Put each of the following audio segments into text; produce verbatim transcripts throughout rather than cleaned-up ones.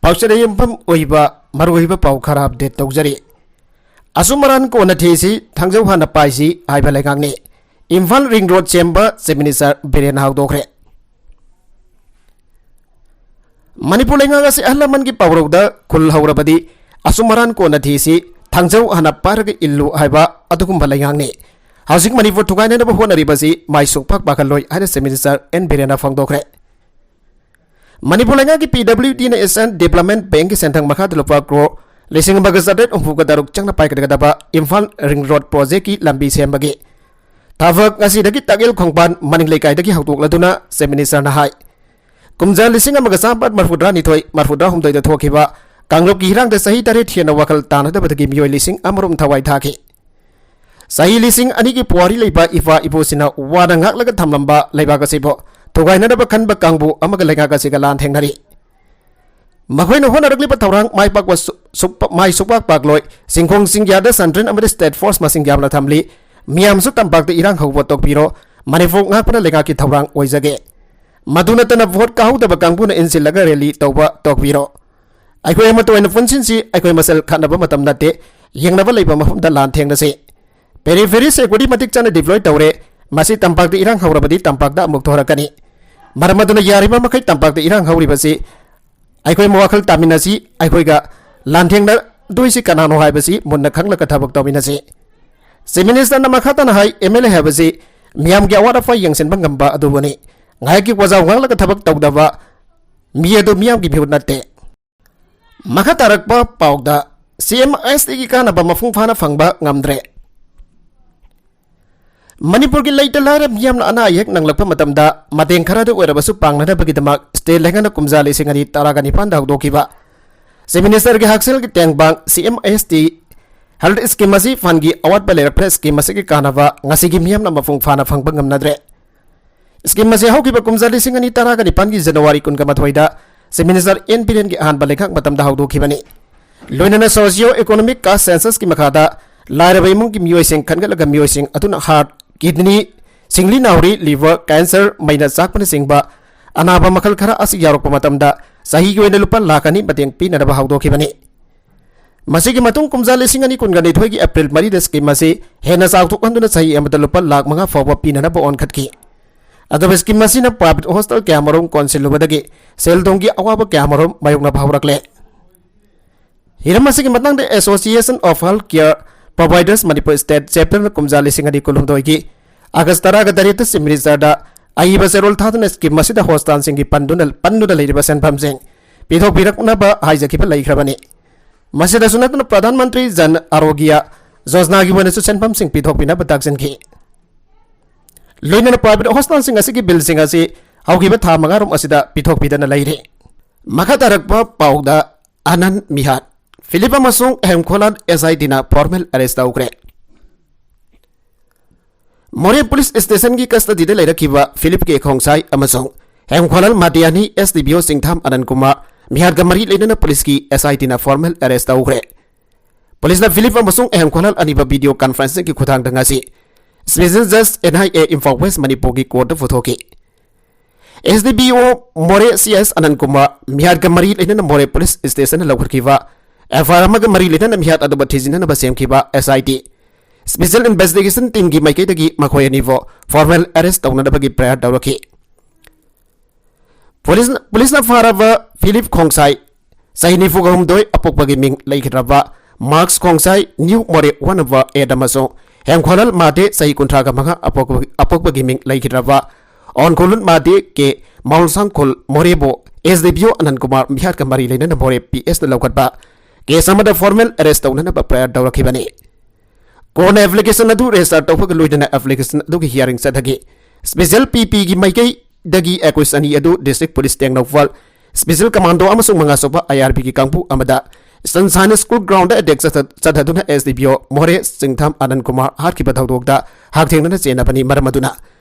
ꯄꯥꯎꯆꯦꯗ ꯌꯨꯝꯐꯝ ꯑꯣꯏꯕ ꯃꯔꯨꯑꯣꯏꯕ ꯄꯥꯎ ꯈꯔ ꯑꯞꯗꯦꯠ ꯇꯧꯖꯔꯤ꯫ ꯑꯁꯨꯝ ꯑꯔꯥꯟ ꯀꯣꯟꯅ ꯊꯤꯁꯤ, ꯊꯥꯡꯖꯧ ꯍꯥꯟꯅ ꯄꯥꯏꯁꯤ ꯍꯥꯏꯕ ꯂꯩꯉꯥꯛꯅꯤ꯫ ꯏꯝꯐꯥꯜ ꯔꯤꯡ ꯔꯣꯗ ꯁꯦꯝꯕ ꯆꯤꯐ ꯃꯤꯅꯤꯁꯇꯔ ꯕꯤꯔꯦꯟꯅ ꯍꯧꯗꯣꯛꯈ꯭ꯔꯦ꯫ ꯃꯅꯤꯄꯨꯔ ꯂꯩꯉꯥꯛ ꯑꯁꯤ ꯑꯍꯜ ꯂꯃꯟꯒꯤ ꯄꯥꯎꯔꯧꯗ ꯈꯨꯜ ꯍꯧꯔꯕꯗꯤ ꯑꯁꯨꯝ ꯑꯔꯥꯟ ꯀꯣꯟꯅ ꯊꯤꯁꯤ, ꯊꯥꯡꯖꯧ ꯍꯥꯟꯅ ꯄꯥꯏꯔꯒ ꯏꯜꯂꯨ ꯍꯥꯏꯕ ꯑꯗꯨꯒꯨꯝꯕ ꯂꯩꯉꯥꯛꯅꯤ꯫ ꯍꯧꯖꯤꯛ ꯃꯅꯤꯄꯨꯔ ꯊꯨꯒꯥꯏꯅꯅꯕ ꯍꯣꯠꯅꯔꯤꯕꯁꯤ ꯃꯥꯏ ꯁꯨꯡꯄꯥꯛ ꯄꯥꯛꯍꯜꯂꯣꯏ ꯍꯥꯏꯅ ꯆꯤꯐ ꯃꯤꯅꯤꯁꯇꯔ ꯑꯦꯟ ꯕꯤꯔꯦꯟꯅ ꯐꯣꯡꯗꯣꯛꯈ꯭ꯔꯦ꯫ ꯃꯅꯤꯄꯨꯔ ꯂꯩꯉꯥꯛꯀꯤ ꯄꯤ ꯗꯕ꯭ꯂꯤꯎ ꯗꯤꯅ ꯑꯦꯁꯤꯌꯥꯟ ꯗꯤꯕ꯭ꯂꯞꯃꯦꯟ ꯕꯦꯡꯀꯤ ꯁꯦꯟꯊꯪ ꯃꯈꯥꯗ ꯂꯨꯄꯥ ꯀ꯭ꯔꯣꯔ ꯂꯤꯁꯤꯡ ꯑꯃꯒ ꯆꯥꯇ꯭ꯔꯦꯠ ꯍꯨꯝꯐꯨꯒ ꯇꯔꯨꯛ ꯆꯪꯅ ꯄꯥꯏꯒꯗꯕ ꯏꯝꯐꯥꯜ ꯔꯤꯡ ꯔꯣꯗ ꯄ꯭ꯔꯣꯖꯦꯛꯀꯤ ꯂꯝꯕꯤ ꯁꯦꯝꯕꯒꯤ ꯊꯕꯛ ꯉꯁꯤꯗꯒꯤ ꯇꯥꯛꯌꯦꯜ ꯈꯣꯡꯕꯥꯟ ꯃꯅꯤꯡ ꯂꯩꯀꯥꯏꯗꯒꯤ ꯍꯧꯗꯣꯛꯂꯗꯨꯅ ꯆꯤꯐ ꯃꯤꯅꯤꯁꯇꯔꯅ ꯍꯥꯏ꯫ ꯀꯨꯝꯖꯥ ꯂꯤꯁꯤꯡ ꯑꯃꯒ ꯆꯥꯝꯃꯥꯄꯟ ꯃꯔꯤꯐꯨꯇꯔꯥꯅꯤꯊꯣꯏ ꯃꯔꯤꯐꯨꯇꯔꯥꯍꯨꯝꯗꯣꯏꯗ ꯊꯣꯛꯈꯤꯕ ꯀꯥꯡꯂꯨꯞꯀꯤ ꯏꯔꯥꯡꯗ ꯆꯍꯤ ꯇꯔꯦꯠ ꯍꯦꯟꯅ ꯋꯥꯈꯜ ꯇꯥꯅꯗꯕꯗꯒꯤ ꯃꯤꯑꯣꯏ ꯂꯤꯁꯤꯡ ꯑꯃꯔꯣꯝ ꯊꯋꯥꯏ ꯊꯥꯈꯤ꯫ ꯆꯍꯤ ꯂꯤꯁꯤꯡ ꯑꯅꯤꯒꯤ ꯄꯨꯋꯥꯔꯤ ꯂꯩꯕ ꯏꯄꯥ ꯏꯄꯨꯁꯤꯡꯅ ꯋꯥꯅ ꯉꯥꯛꯂꯒ ꯊꯝꯂꯝꯕ ꯂꯩꯕꯥꯛ ꯑꯁꯤꯕꯨ ꯊꯨꯒꯥꯏꯅꯅꯕ ꯈꯟꯕ ꯀꯥꯡꯕꯨ ꯑꯃꯒ ꯂꯩꯉꯥꯛ ꯑꯁꯤꯒ ꯂꯥꯟ ꯊꯦꯡꯅꯔꯤ꯫ ꯃꯈꯣꯏꯅ ꯍꯣꯠꯅꯔꯛꯂꯤꯕ ꯊꯧꯔꯥꯡ ꯃꯥꯏ ꯄꯥꯛꯄ ꯁꯨ-, ꯁꯨꯛꯄ-, ꯃꯥꯏ ꯁꯨꯛꯄꯥꯛ ꯄꯥꯛꯂꯣꯏ꯫ ꯆꯤꯡꯈꯣꯡ ꯆꯤꯡꯌꯥꯗ ꯁꯟꯇ꯭ꯔꯦꯟ ꯑꯃꯗꯤ ꯁ꯭ꯇꯦꯠ ꯐꯣꯔꯁ ꯃꯁꯤꯡ ꯌꯥꯝꯅ ꯊꯝꯂꯤ꯫ ꯃꯤꯌꯥꯝꯁꯨ ꯇꯝꯄꯥꯛꯇ ꯏꯔꯥꯡ ꯍꯧꯕ ꯇꯣꯛꯄꯤꯔꯣ꯫ ꯃꯅꯤꯄꯨꯔ ꯉꯥꯛꯄꯅ ꯂꯩꯉꯥꯛꯀꯤ ꯊꯧꯔꯥꯡ ꯑꯣꯏꯖꯒꯦ꯫ ꯃꯗꯨ ꯅꯠꯇꯅ ꯚꯣꯠ ꯀꯥꯍꯧꯗꯕ ꯀꯥꯡꯕꯨꯅ ꯏꯟꯁꯤꯜꯂꯒ ꯔꯦꯂꯤ ꯇꯧꯕ ꯇꯣꯛꯄꯤꯔꯣ꯫ ꯑꯩꯈꯣꯏ ꯑꯃꯠꯇ ꯑꯣꯏꯅ ꯄꯨꯟꯁꯤꯟꯁꯤ꯫ ꯑꯩꯈꯣꯏ ꯃꯁꯦꯜ ꯈꯠꯅꯕ ꯃꯇꯝ ꯅꯠꯇꯦ꯫ ꯌꯦꯡꯅꯕ ꯂꯩꯕ ꯃꯐꯝꯗ ꯂꯥꯟ ꯊꯦꯡꯅꯁꯤ꯫ ꯄꯦꯔꯤꯐꯦꯔꯤ ꯁꯦꯀ꯭ꯌꯨꯔꯤꯇꯤ ꯃꯇꯤꯛ ꯆꯥꯅ ꯗꯤꯄ꯭ꯂꯣꯏ ꯇꯧꯔꯦ꯫ ꯃꯁꯤ ꯇꯝꯄꯥꯛꯇ ꯏꯔꯥꯡ ꯍꯧꯔꯕꯗꯤ ꯇꯝꯄꯥꯛꯇ ꯑꯃꯨꯛ ꯊꯣꯔꯛꯀꯅꯤ꯫ ꯃꯔꯝ ꯑꯗꯨꯅ ꯌꯥꯔꯤꯕ ꯃꯈꯩ ꯇꯝꯄꯥꯛꯇ ꯏꯔꯥꯡ ꯍꯧꯔꯤꯕꯁꯤ ꯑꯩꯈꯣꯏ ꯋꯥꯈꯜ ꯇꯥꯃꯤꯟꯅꯁꯤ꯫ ꯑꯩꯈꯣꯏꯒ ꯂꯥꯟꯊꯦꯡꯅꯗꯣꯏꯁꯤ ꯀꯅꯥꯅꯣ ꯍꯥꯏꯕꯁꯤ ꯃꯨꯟꯅ ꯈꯪꯂꯒ ꯊꯕꯛ ꯇꯧꯃꯤꯟꯅꯁꯤ꯫ ꯆꯤꯐ ꯃꯤꯅꯤꯁꯇꯔꯅ ꯃꯈꯥ ꯇꯥꯅ ꯍꯥꯏ, ꯑꯦꯝ ꯑꯦꯜ ꯑꯦ ꯍꯥꯏꯕꯁꯤ ꯃꯤꯌꯥꯝꯒꯤ ꯑꯋꯥꯠ ꯑꯄꯥ ꯌꯦꯡꯁꯤꯟꯕ ꯉꯝꯕ ꯑꯗꯨꯕꯨꯅꯤ꯫ ꯉꯥꯏꯍꯥꯛꯀꯤ ꯋꯥꯖꯥꯎ ꯉꯥꯡꯂꯒ ꯊꯕꯛ ꯇꯧꯗꯕ ꯃꯤ ꯑꯗꯨ ꯃꯤꯌꯥꯝꯒꯤ ꯃꯤꯍꯨꯠ ꯅꯠꯇꯦ꯫ ꯃꯈꯥ ꯇꯥꯔꯛꯄ ꯄꯥꯎꯗ, ꯁꯤ ꯑꯦꯝ ꯑꯦꯁ ꯇꯤꯒꯤ ꯀꯥꯟꯅꯕ ꯃꯄꯨꯡ ꯐꯥꯅ ꯐꯪꯕ ꯉꯝꯗ꯭ꯔꯦ꯫ ꯃꯅꯤꯄꯨꯔꯒꯤ ꯂꯩꯇ ꯂꯥꯏꯔ ꯃꯤꯌꯥꯝꯅ ꯑꯅꯥ ꯑꯌꯦꯛ ꯅꯪꯂꯛꯄ ꯃꯇꯝꯗ ꯃꯇꯦꯡ ꯈꯔꯗ ꯑꯣꯏꯔꯕꯁꯨ ꯄꯥꯡꯅꯅꯕꯒꯤꯗꯃꯛ ꯁ꯭ꯇꯦꯠ ꯂꯩꯉꯥꯛꯅ ꯀꯨꯝꯖꯥ ꯂꯤꯁꯤꯡ ꯑꯅꯤ ꯇꯔꯥꯒ ꯅꯤꯄꯥꯟꯗ ꯍꯧꯗꯣꯛꯈꯤꯕ ꯆꯤꯐ ꯃꯤꯅꯤꯁꯇꯔꯒꯤ ꯍꯛꯁꯦꯜꯒꯤ ꯇꯦꯡꯕꯥꯡ ꯁꯤ ꯑꯦꯝ ꯑꯦꯁ ꯇꯤ ꯍꯦꯜꯊ ꯁ꯭ꯀꯤꯝ ꯑꯁꯤ ꯐꯟꯒꯤ ꯑꯋꯥꯠꯄ ꯂꯩꯔꯛꯄꯅ ꯁ꯭ꯀꯤꯝ ꯑꯁꯤꯒꯤ ꯀꯥꯟꯅꯕ ꯉꯁꯤꯒꯤ ꯃꯤꯌꯥꯝꯅ ꯃꯄꯨꯡ ꯐꯥꯅ ꯐꯪꯕ ꯉꯝꯅꯗ꯭ꯔꯦ꯫ ꯁ꯭ꯀꯤꯝ ꯑꯁꯤ ꯍꯧꯈꯤꯕ ꯀꯨꯝꯖꯥ ꯂꯤꯁꯤꯡ ꯑꯅꯤ ꯇꯔꯥꯒ ꯅꯤꯄꯥꯟꯒꯤ ꯖꯅꯋꯥꯔꯤ ꯀꯨꯟꯒ ꯃꯥꯊꯣꯏꯗ ꯆꯤꯐ ꯃꯤꯅꯤꯁꯇꯔ ꯑꯦꯟ ꯕꯤꯔꯦꯟꯒꯤ ꯑꯍꯥꯟꯕ ꯂꯩꯉꯥꯛ ꯃꯇꯝꯗ ꯍꯧꯗꯣꯛꯈꯤꯕꯅꯤ꯫ ꯂꯣꯏꯅꯅ ꯁꯣꯁꯤꯌꯣ ꯏꯀꯣꯅꯣꯃꯤꯛ ꯀꯥꯁ ꯁꯦꯟꯁꯁꯀꯤ ꯃꯈꯥꯗ ꯂꯥꯏꯔꯕ ꯏꯃꯨꯡꯒꯤ ꯃꯤꯑꯣꯏꯁꯤꯡ ꯈꯟꯒꯠꯂꯒ ꯃꯤꯑꯣꯏꯁꯤꯡ ꯑꯗꯨꯅ ꯍꯥꯔꯠ, ꯀꯤꯗꯅꯤ, ꯁꯤꯡꯂꯤ ꯅꯥꯎꯔꯤ, ꯂꯤꯚꯔ ꯀꯦꯟꯁꯔ, ꯃꯩꯅ ꯆꯥꯛꯄꯅꯆꯤꯡꯕ ꯑꯅꯥꯕ ꯃꯈꯜ ꯈꯔ ꯑꯁꯤ ꯌꯥꯎꯔꯛꯄ ꯃꯇꯝꯗ ꯆꯍꯤꯒꯤ ꯑꯣꯏꯅ ꯂꯨꯄꯥ ꯂꯥꯈ ꯑꯅꯤ ꯃꯇꯦꯡ ꯄꯤꯅꯅꯕ ꯍꯧꯗꯣꯛꯈꯤꯕꯅꯤ꯫ ꯃꯁꯤꯒꯤ ꯃꯇꯨꯡ ꯀꯨꯝꯖꯥ ꯂꯤꯁꯤꯡ ꯑꯅꯤ ꯀꯨꯟꯒ ꯅꯤꯊꯣꯏꯒꯤ ꯑꯦꯄ꯭ꯔꯤꯜ ꯃꯔꯤꯗ ꯁ꯭ꯀꯤꯝ ꯑꯁꯤ ꯍꯦꯟꯅ ꯆꯥꯎꯊꯣꯛꯍꯟꯗꯨꯅ ꯆꯍꯤ ꯑꯃꯗ ꯂꯨꯄꯥ ꯂꯥꯈ ꯃꯉꯥ ꯐꯥꯎꯕ ꯄꯤꯅꯅꯕ ꯑꯣꯟꯈꯠꯈꯤ꯫ ꯑꯗꯨꯕꯨ ꯁ꯭ꯀꯤꯝ ꯑꯁꯤꯅ ꯄ꯭ꯔꯥꯏꯚꯦꯠ ꯍꯣꯁꯇꯦꯜ ꯀꯌꯥꯃꯔꯨꯝ ꯀꯣꯟꯁꯤꯜꯂꯨꯕꯗꯒꯤ ꯁꯦꯜ ꯊꯨꯝꯒꯤ ꯑꯋꯥꯕ ꯀꯌꯥꯃꯔꯨꯝ ꯃꯥꯌꯣꯛꯅꯕ ꯍꯧꯔꯛꯂꯦ꯫ ꯍꯤꯔꯝ ꯑꯁꯤꯒꯤ ꯃꯇꯥꯡꯗ Association of Health Care Providers Manipur State Chapterꯅ ꯀꯨꯝꯖꯥ ꯂꯤꯁꯤꯡ ꯑꯅꯤ ꯀꯨꯟꯍꯨꯝꯗꯣꯏꯒꯤ ꯑꯥꯒꯁ ꯇꯔꯥꯒ ꯇꯔꯦꯠꯇ Chief Ministerꯗ ꯑꯏꯕ ꯆꯦꯔꯣꯜ ꯊꯥꯗꯨꯅ ꯁ꯭ꯀꯤꯝ ꯑꯁꯤꯗ ꯍꯣꯁꯇꯥꯜꯁꯤꯡꯒꯤ ꯄꯟꯗꯨꯅ, ꯄꯟꯗꯨꯅ ꯂꯩꯔꯤꯕ ꯁꯦꯟꯐꯝꯁꯤꯡ ꯄꯤꯊꯣꯛꯄꯤꯔꯛꯅꯕ ꯍꯥꯏꯖꯈꯤꯕ ꯂꯩꯈ꯭ꯔꯕꯅꯤ꯫ ꯃꯁꯤꯗꯁꯨ ꯅꯠꯇꯅ ꯄ꯭ꯔꯙꯥꯟ ꯃꯟꯇ꯭ꯔꯤ ꯖꯟ ꯑꯔꯣꯒ꯭ꯌ ꯌꯣꯖꯅꯥꯒꯤ ꯑꯣꯏꯅꯁꯨ ꯁꯦꯟꯐꯝꯁꯤꯡ ꯄꯤꯊꯣꯛꯄꯤꯅꯕ ꯇꯥꯛꯁꯤꯟꯈꯤ꯫ ꯂꯣꯏꯅꯅ ꯄ꯭ꯔꯥꯏꯚꯦꯠ ꯍꯣꯁꯇꯥꯜꯁꯤꯡ ꯑꯁꯤꯒꯤ ꯕꯤꯜꯁꯤꯡ ꯑꯁꯤ ꯍꯧꯈꯤꯕ ꯊꯥ ꯃꯉꯥꯔꯣꯝ ꯑꯁꯤꯗ ꯄꯤꯊꯣꯛꯄꯤꯗꯅ ꯂꯩꯔꯤ꯫ ꯃꯈꯥ ꯇꯥꯔꯛꯄ ꯄꯥꯎꯗ ꯑꯅꯟ ꯃꯤꯍꯥꯠ, ꯐꯤꯂꯤꯞ ꯑꯃꯁꯨꯡ ꯍꯦꯝꯈꯣꯂꯥꯟ SITꯅ ꯐꯣꯔꯃꯦꯜ ꯑꯦꯔꯦꯁ ꯇꯧꯈ꯭ꯔꯦ꯫ ꯃꯣꯔꯦ ꯄꯨꯂꯤꯁ ꯁ꯭ꯇꯦꯁꯟꯒꯤ ꯀꯁꯇꯗꯤꯗ ꯂꯩꯔꯛꯈꯤꯕ ꯐꯤꯂꯤꯞ ꯀꯦ ꯈꯣꯡꯁꯥꯏ ꯑꯃꯁꯨꯡ ꯍꯦꯝꯈꯣꯂꯥꯜ ꯃꯥꯗꯤꯌꯥꯅꯤ SDPO ꯆꯤꯡꯊꯥꯝ ꯑꯅꯟ ꯀꯨꯃꯥꯔ ꯃꯤꯍꯥꯠꯀ ꯃꯔꯤ ꯂꯩꯅꯅ ꯄꯨꯂꯤꯁꯀꯤ SITꯅ ꯐꯣꯔꯃꯦꯜ ꯑꯦꯔꯦꯁ ꯇꯧꯈ꯭ꯔꯦ꯫ ꯄꯨꯂꯤꯁꯅ ꯐꯤꯂꯤꯞ ꯑꯃꯁꯨꯡ ꯍꯦꯝꯈꯣꯂꯥꯜ ꯑꯅꯤꯃꯛ ꯚꯤꯗꯤꯑꯣ ꯀꯟꯐꯔꯦꯟꯁꯤꯡꯒꯤ ꯈꯨꯠꯊꯥꯡꯗ ꯉꯁꯤ Special Judge NIA Imphal west ꯃꯅꯤꯄꯨꯔꯒꯤ ꯀꯣꯔꯠꯇ ꯄꯨꯊꯣꯛꯈꯤ꯫ SDPO ꯃꯣꯔꯦ CS ꯑꯅꯟ ꯀꯨꯃꯥꯔ ꯃꯤꯍꯥꯠꯀ ꯃꯔꯤ ꯂꯩꯅꯅ ꯃꯣꯔꯦ ꯄꯨꯂꯤꯁ ꯁ꯭ꯇꯦꯁꯟꯅ ꯂꯧꯈꯠꯈꯤꯕ FIR ꯑꯃꯒ ꯃꯔꯤ ꯂꯩꯅꯅ ꯃꯤꯍꯥꯠ ꯑꯗꯨꯕꯨ ꯊꯤꯖꯤꯟꯅꯅꯕ ꯁꯦꯝꯈꯤꯕ SIT Special Investigation Teamꯒꯤ ꯃꯥꯏꯀꯩꯗꯒꯤ ꯃꯈꯣꯏ ꯑꯅꯤꯕꯨ ꯐꯣꯔꯃꯦꯜ ꯑꯦꯔꯦꯁ ꯇꯧꯅꯅꯕꯒꯤ ꯄ꯭ꯔꯌꯥꯔ ꯇꯧꯔꯛꯈꯤ꯫ ꯄꯨꯂꯤꯁꯅ, ꯄꯨꯂꯤꯁꯅ ꯐꯥꯔꯕ ꯐꯤꯂꯤꯞ ꯈꯣꯡꯁꯥꯏ, ꯆꯍꯤ ꯅꯤꯐꯨꯒ ꯍꯨꯝꯗꯣꯏ, ꯑꯄꯣꯛꯄꯒꯤ ꯃꯤꯡ ꯂꯩꯈꯤꯗ꯭ꯔꯕ ꯃꯥꯔꯛꯁ ꯈꯣꯡꯁꯥꯏ, ꯅ꯭ꯌꯨ ꯃꯣꯔꯦ ꯋꯥꯟ ꯅꯝꯕꯔ ꯑꯦꯠ ꯑꯃꯁꯨꯡ ꯍꯦꯝꯈꯣꯂꯜ ꯃꯥꯗꯦ, ꯆꯍꯤ ꯀꯨꯟꯊ꯭ꯔꯥꯒ ꯃꯉꯥ, ꯑꯄꯣꯛꯄ-, ꯑꯄꯣꯛꯄꯒꯤ ꯃꯤꯡ ꯂꯩꯈꯤꯗ꯭ꯔꯕ ꯑꯣꯟꯈꯣꯂꯨꯟ ꯃꯥꯗꯦ ꯀꯦ ꯃꯥꯎꯜꯁꯥꯡꯈꯣꯜ ꯃꯣꯔꯦꯕꯨ SDPO ꯑꯅꯟ ꯀꯨꯃꯥꯔ ꯃꯤꯍꯥꯠꯀ ꯃꯔꯤ ꯂꯩꯅꯅ ꯃꯣꯔꯦ PSꯅ ꯂꯧꯈꯠꯄ ꯀꯦꯁ ꯑꯃꯗ ꯐꯣꯔꯃꯦꯜ ꯑꯦꯔꯦꯁ ꯇꯧꯅꯅꯕ ꯄ꯭ꯔꯌꯥꯔ ꯇꯧꯔꯛꯈꯤꯕꯅꯤ꯫ ꯀꯣꯔꯠꯅ ꯑꯦꯄ꯭ꯂꯤꯀꯦꯁꯟ ꯑꯗꯨ ꯔꯦꯖꯤꯁꯇꯔ ꯇꯧꯕꯒ ꯂꯣꯏꯅꯅ ꯑꯦꯄ꯭ꯂꯤꯀꯦꯁꯟ ꯑꯗꯨꯒꯤ ꯍꯤꯌꯥꯔꯤꯡ ꯆꯠꯊꯈꯤ꯫ Special PPꯒꯤ ꯃꯥꯏꯀꯩꯗꯒꯤ ꯑꯦꯀ꯭ꯌꯨꯁ ꯑꯅꯤ ꯑꯗꯨ district police Tengnoupal special commando ꯑꯃꯁꯨꯡ ꯃꯉꯥꯁꯨꯕ IRBꯒꯤ ꯀꯥꯡꯕꯨ ꯑꯃꯗ ꯁꯟꯁꯥꯏꯟ ꯁ꯭ꯀꯨꯜ ꯒ꯭ꯔꯥꯎꯟꯗ ꯑꯦꯇꯦꯛ ꯆꯠꯊ-, ꯆꯠꯊꯗꯨꯅ SDPO ꯃꯣꯔꯦ ꯆꯤꯡꯊꯥꯝ ꯑꯅꯟ ꯀꯨꯃꯥꯔ ꯍꯥꯠꯈꯤꯕ ꯊꯧꯗꯣꯛꯇ ꯍꯛꯊꯦꯡꯅꯅ ꯆꯦꯟꯅꯕꯅꯤ꯫ ꯃꯔꯝ ꯑꯗꯨꯅ